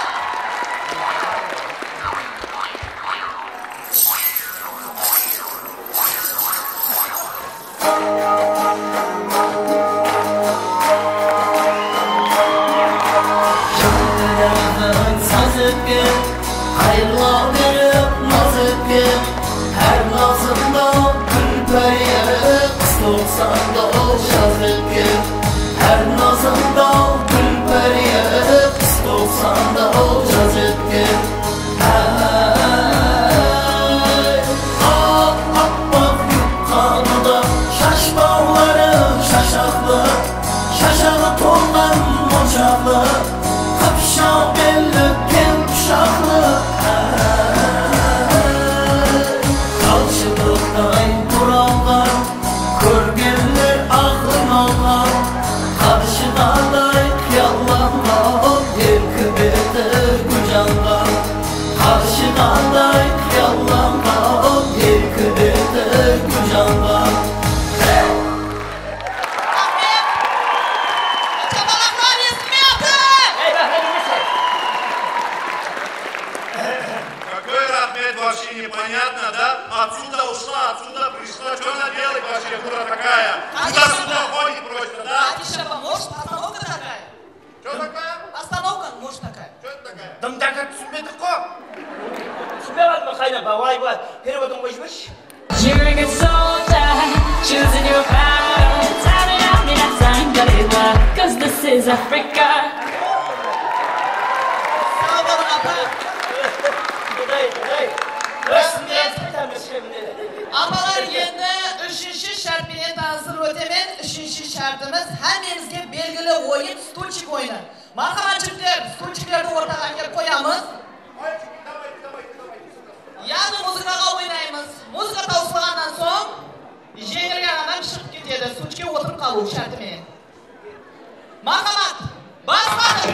Jánlerdiń saz etken, qayırlaw berip naz etken, hár nazında gúl páriyi, qıstoqsanda jaz etken, hár nazında gúl páriyi, qıstoqsanda jaz etken. Háy, ap-, appaq yuqqanı da, shash bawları shashaqlı, shashaǵı tolǵan monshaqlı, qıpshaw belli, keń qushaqlı. Háy, talshıdıqtay buralǵan, kórgenler aqın alǵan, qarshıǵaday qıyallanǵan, erki beti gúl janǵan. Qarshıǵaday qıyallanǵan, erki beti gúl janǵan. Raxmet! Shapalaqlar esitilmey atır! Ey, raxmet, raxmet! Какой рахмет, вообще непонятно, да? Отсюда ушла, отсюда пришла. Чё она делает вообще, дура такая? Туда-сюда ходит просто, да? Atish apa, может, постановка такая? Чё такая? Постановка, может, такая. Чё это такая? Dımdaka túsinbedik ǵo. Túsinbey qaldım, qayda, baway, baway. Perevodın qoyıp jibershi. You're a good soldier, choosing your fighter. Tell me how many times I give up, 'cause this is Africa. Sawbal apa. Quday, quday. Raxmet. Apalar, endi úshinshi shárt penen tanıstırıp ótemen. Úshinshi shártimiz hámmemizge belgili oyın, stulchik oyını. Marhamat, jigitler, stulchiklerdi ortaǵa ákelip qoyamız. Yaǵnıy muzıkaǵa oynaymız. Muzıka tawsılǵannan soń jeńilgen adam shıǵıp ketedi, stulchikke otırıp qalıw shárti menen. Marhamat, basladıq!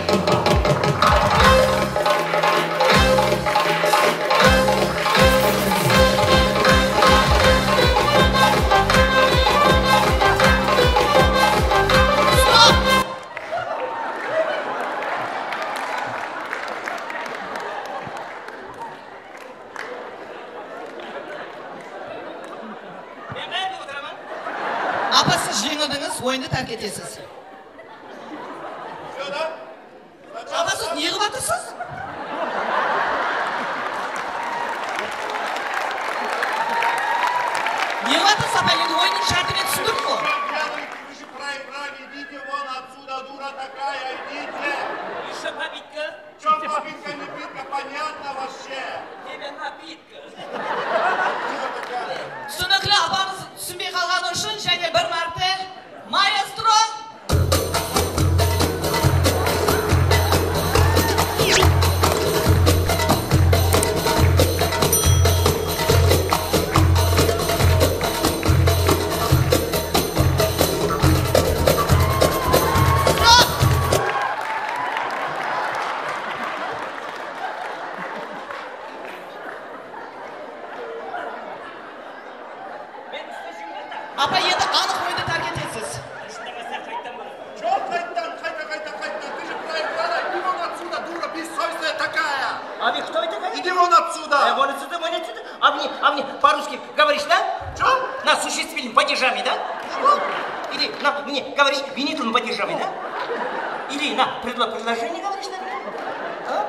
Stop! Men qayerge otıraman? Apa, siz jeńildińiz, oyındı tárk etesiz. Apa, siz ne qılıp atırsız? Ne qılıp atırsız, apa? Endi oyınnıń shárti men túsindirdim ǵoy. Вы же проиграли, идите вон отсюда, дура такая, идите. Ещё попитка. Чё попитка, не питка, понятно вообще? Тебе напитка. Túsinikli, apamız túsinbey qalǵanı ushın jáne bir márte, maestro! Apa, endi anıq oyındı tárk etesiz. Joq, qayttan, qayta, qayta, qayttan. Ты же проиграла. Иди вон отсюда, дура бессовестная такая. А вы кто это говорите? Иди вон отсюда. Э, вон отсюда, вон отсюда. А мне, а мне по-русски говоришь, да? Чё? На существительном падежами, да? Что? Или на мне говоришь винительном падежами, да? Или на предло-, предложение говоришь, да? А?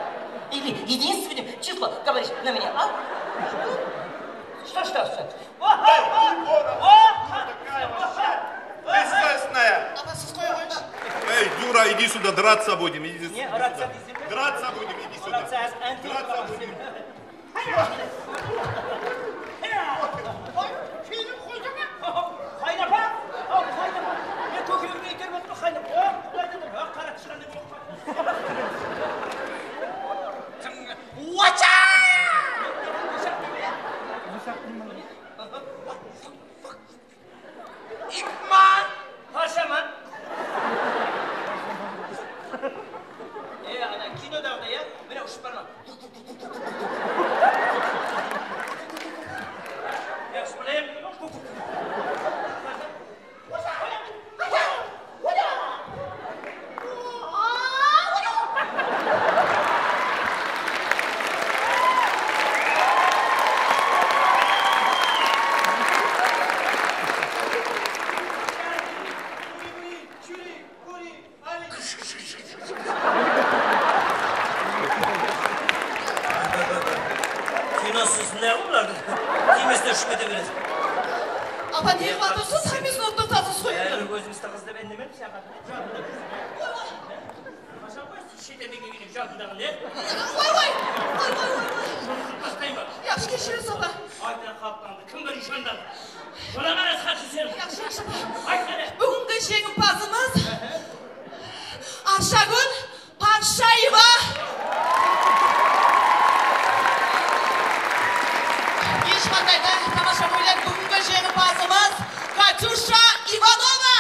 И Единственное число, говоришь, на меня, а? Что, что, что? О, о, о, о, о, такая вообще бессовестная. Apa, siz qoyıp qoyıńızshı. Эй, Юра, иди сюда, драться будем, иди сюда. Не, драться дейсің бе? Драться будем, иди сюда. Драться, драться будем. Ой, kiyinip qoydı ma? Qaynapa? Al, qaynapa. Men kókiregimdi iyterip atırman, qaynapa. O, Qudaydı tur. A, qara tishqanday bolıp qaldı. Wacha! Ip man! Parshaman! E, ana kinodaǵıday, ya? Mine, ushıp baraman. Yaqshı, mine. Kinosı usınday ǵoy bulardıń. Tiymesler ushıp kete beredi. Apa, ne qılıp atırsız? Hámmesin ottıratasız ǵoy. Báribir ózimizdiń qız dep indemeymiz, saǵan. Qashan qoyasız shet elge kelgen jadındaǵı ne? Oy, oy, oy, oy, oy, oy. Jumısın taslay ma? Yaqshı, keshiresiz, apa. Aytqan xalıqtańdı kim bir ishanda? Mına qara, Sachi, sen. Yaqshı, yaqshı, apa. Ayt qáne. Búgingi jeńimpazımız Arshagúl Parshaeva. Hesh qanday da tamashagóyler, búgingi jeńimpazımız Katyusha Ivanova.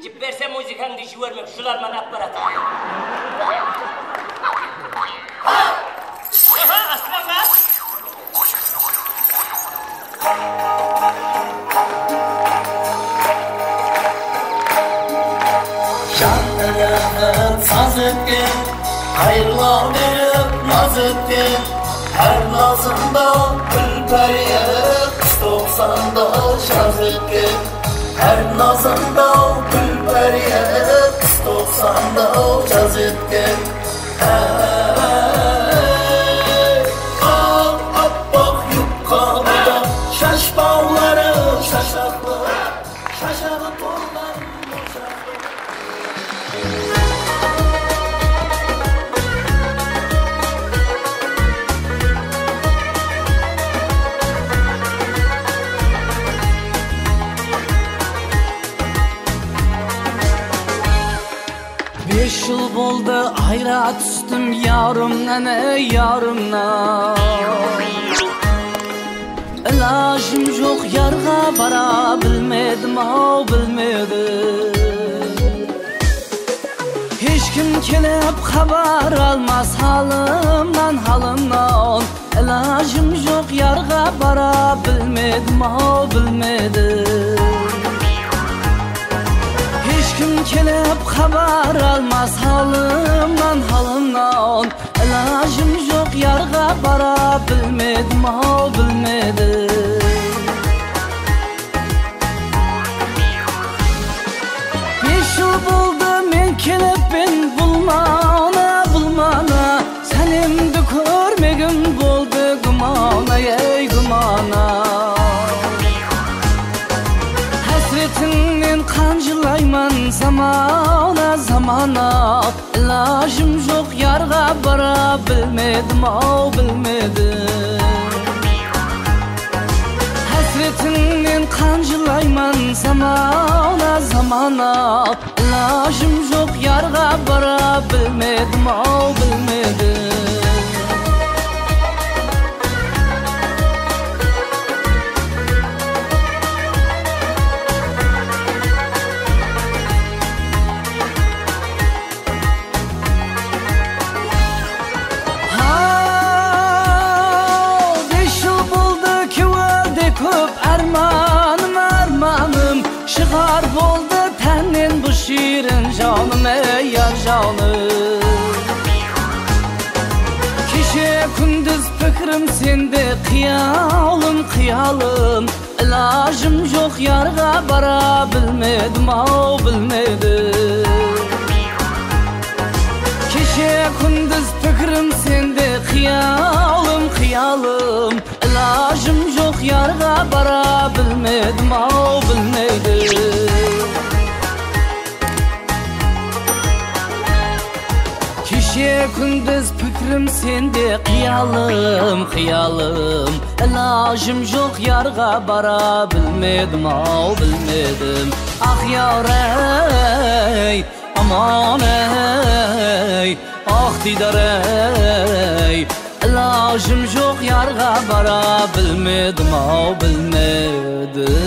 Jiberse, muzıkańdı jibermep, jularman aparatır. Aha, aslanlar! Jan ilińip saz etken, qayırlar berip naz etken, hár nazında gúl páriye, qıs toqsanda jaz etken. Hár nazında gúl páriye, qıs toqsanda jaz etken. Háy, aq, appaq yupqa bada, shash bawları shashaqlı, shashaǵı tolǵan. Bes jıl boldı, ayıra tústim yarımnan, ey, yarımnan. Ilajım joq yarǵa bara bilmedim-aw, bilmedim. Hesh kim kelip xabar almas halımnan, halımnan. Ilajım joq yarǵa bara bilmedim-aw, bilmedim. Hesh kim kelip xabar almas halımnan, halımnan. Ilajım joq yarǵa bara bilmedim-aw, bilmedim. Bes jıl boldı men kelippen bul mana, bul mana. Sánemdi kórmegim boldı gúman, ay, ay, gúman, ay. Hásretińnen qan jılayman, zamana, zamana. Ilajım joq yarǵa bara bilmedim-aw, bilmedim. Hásretińnen qan jılayman, zamana, zamana. Ilajım joq yarǵa bara bilmedim-aw, bilmedim. Haw, bes jıl boldı, kewilde kóp ármanım, ármanım. Shıǵar boldı Ey, yar janım. Keshe kúndiz pikirim sende, qıyalım, qıyalım. Ilajım joq yarǵa bara bilmedim-aw, bilmedim. Keshe kúndiz pikirim sende, qıyalım, qıyalım. Ilajım joq yarǵa bara bilmedim-aw, bilmedim. Keshe kúndiz pikirim sende, qıyalım, qıyalım. Ilajım joq yarǵa bara bilmedim-aw, bilmedim. Ax, yar-ey, aman-ey, ax, diydar-ey. Ilajım joq yarǵa bara bilmedim-aw, bilmedim.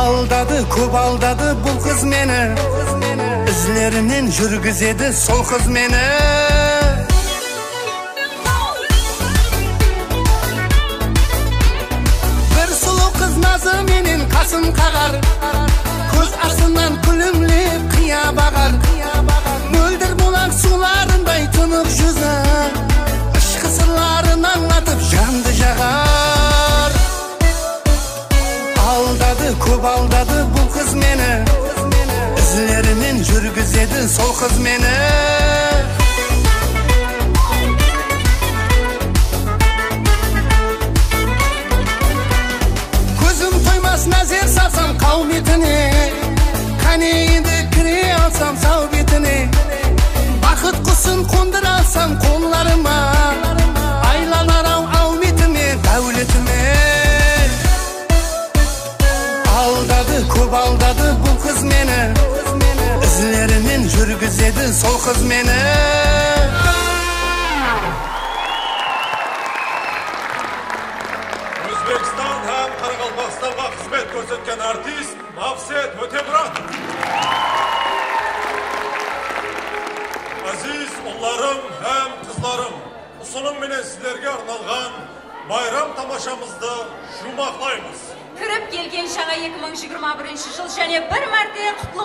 Aldadı, kóp aldadı bul qız meni. Izlerinen júrgizedi sol qız meni. Bir sulıw qız nazı menen qasın qaǵar, kóz astınan kúlimlep qıya baǵar. Móldir bulaq suwlarınday tunıq júzi, ıshqı sırların ańlatıp jandı jaǵar. Aldadı, kóp aldadı bul qız meni. Izlerinen júrgizedi sol qız meni. Kózim toymas názer salsam qáwmetine. Qáne endi kire alsam sáwbetine. Baxıt qusın qondıra alsam qollarıma. Aylanar-aw áwmetime, dáwletime. Aldadı, kóp aldadı bul qız meni. Izlerinen júrgizedi sol qız meni. Ózbekstan hám Qaraqalpaqstanǵa xızmet kórsetken artist Maqset Ótemuratov. Aziz juwmaqlaymız. Kirip kelgen jańa eki mıń jigirma birinshi jıl jáne bir márte qutlı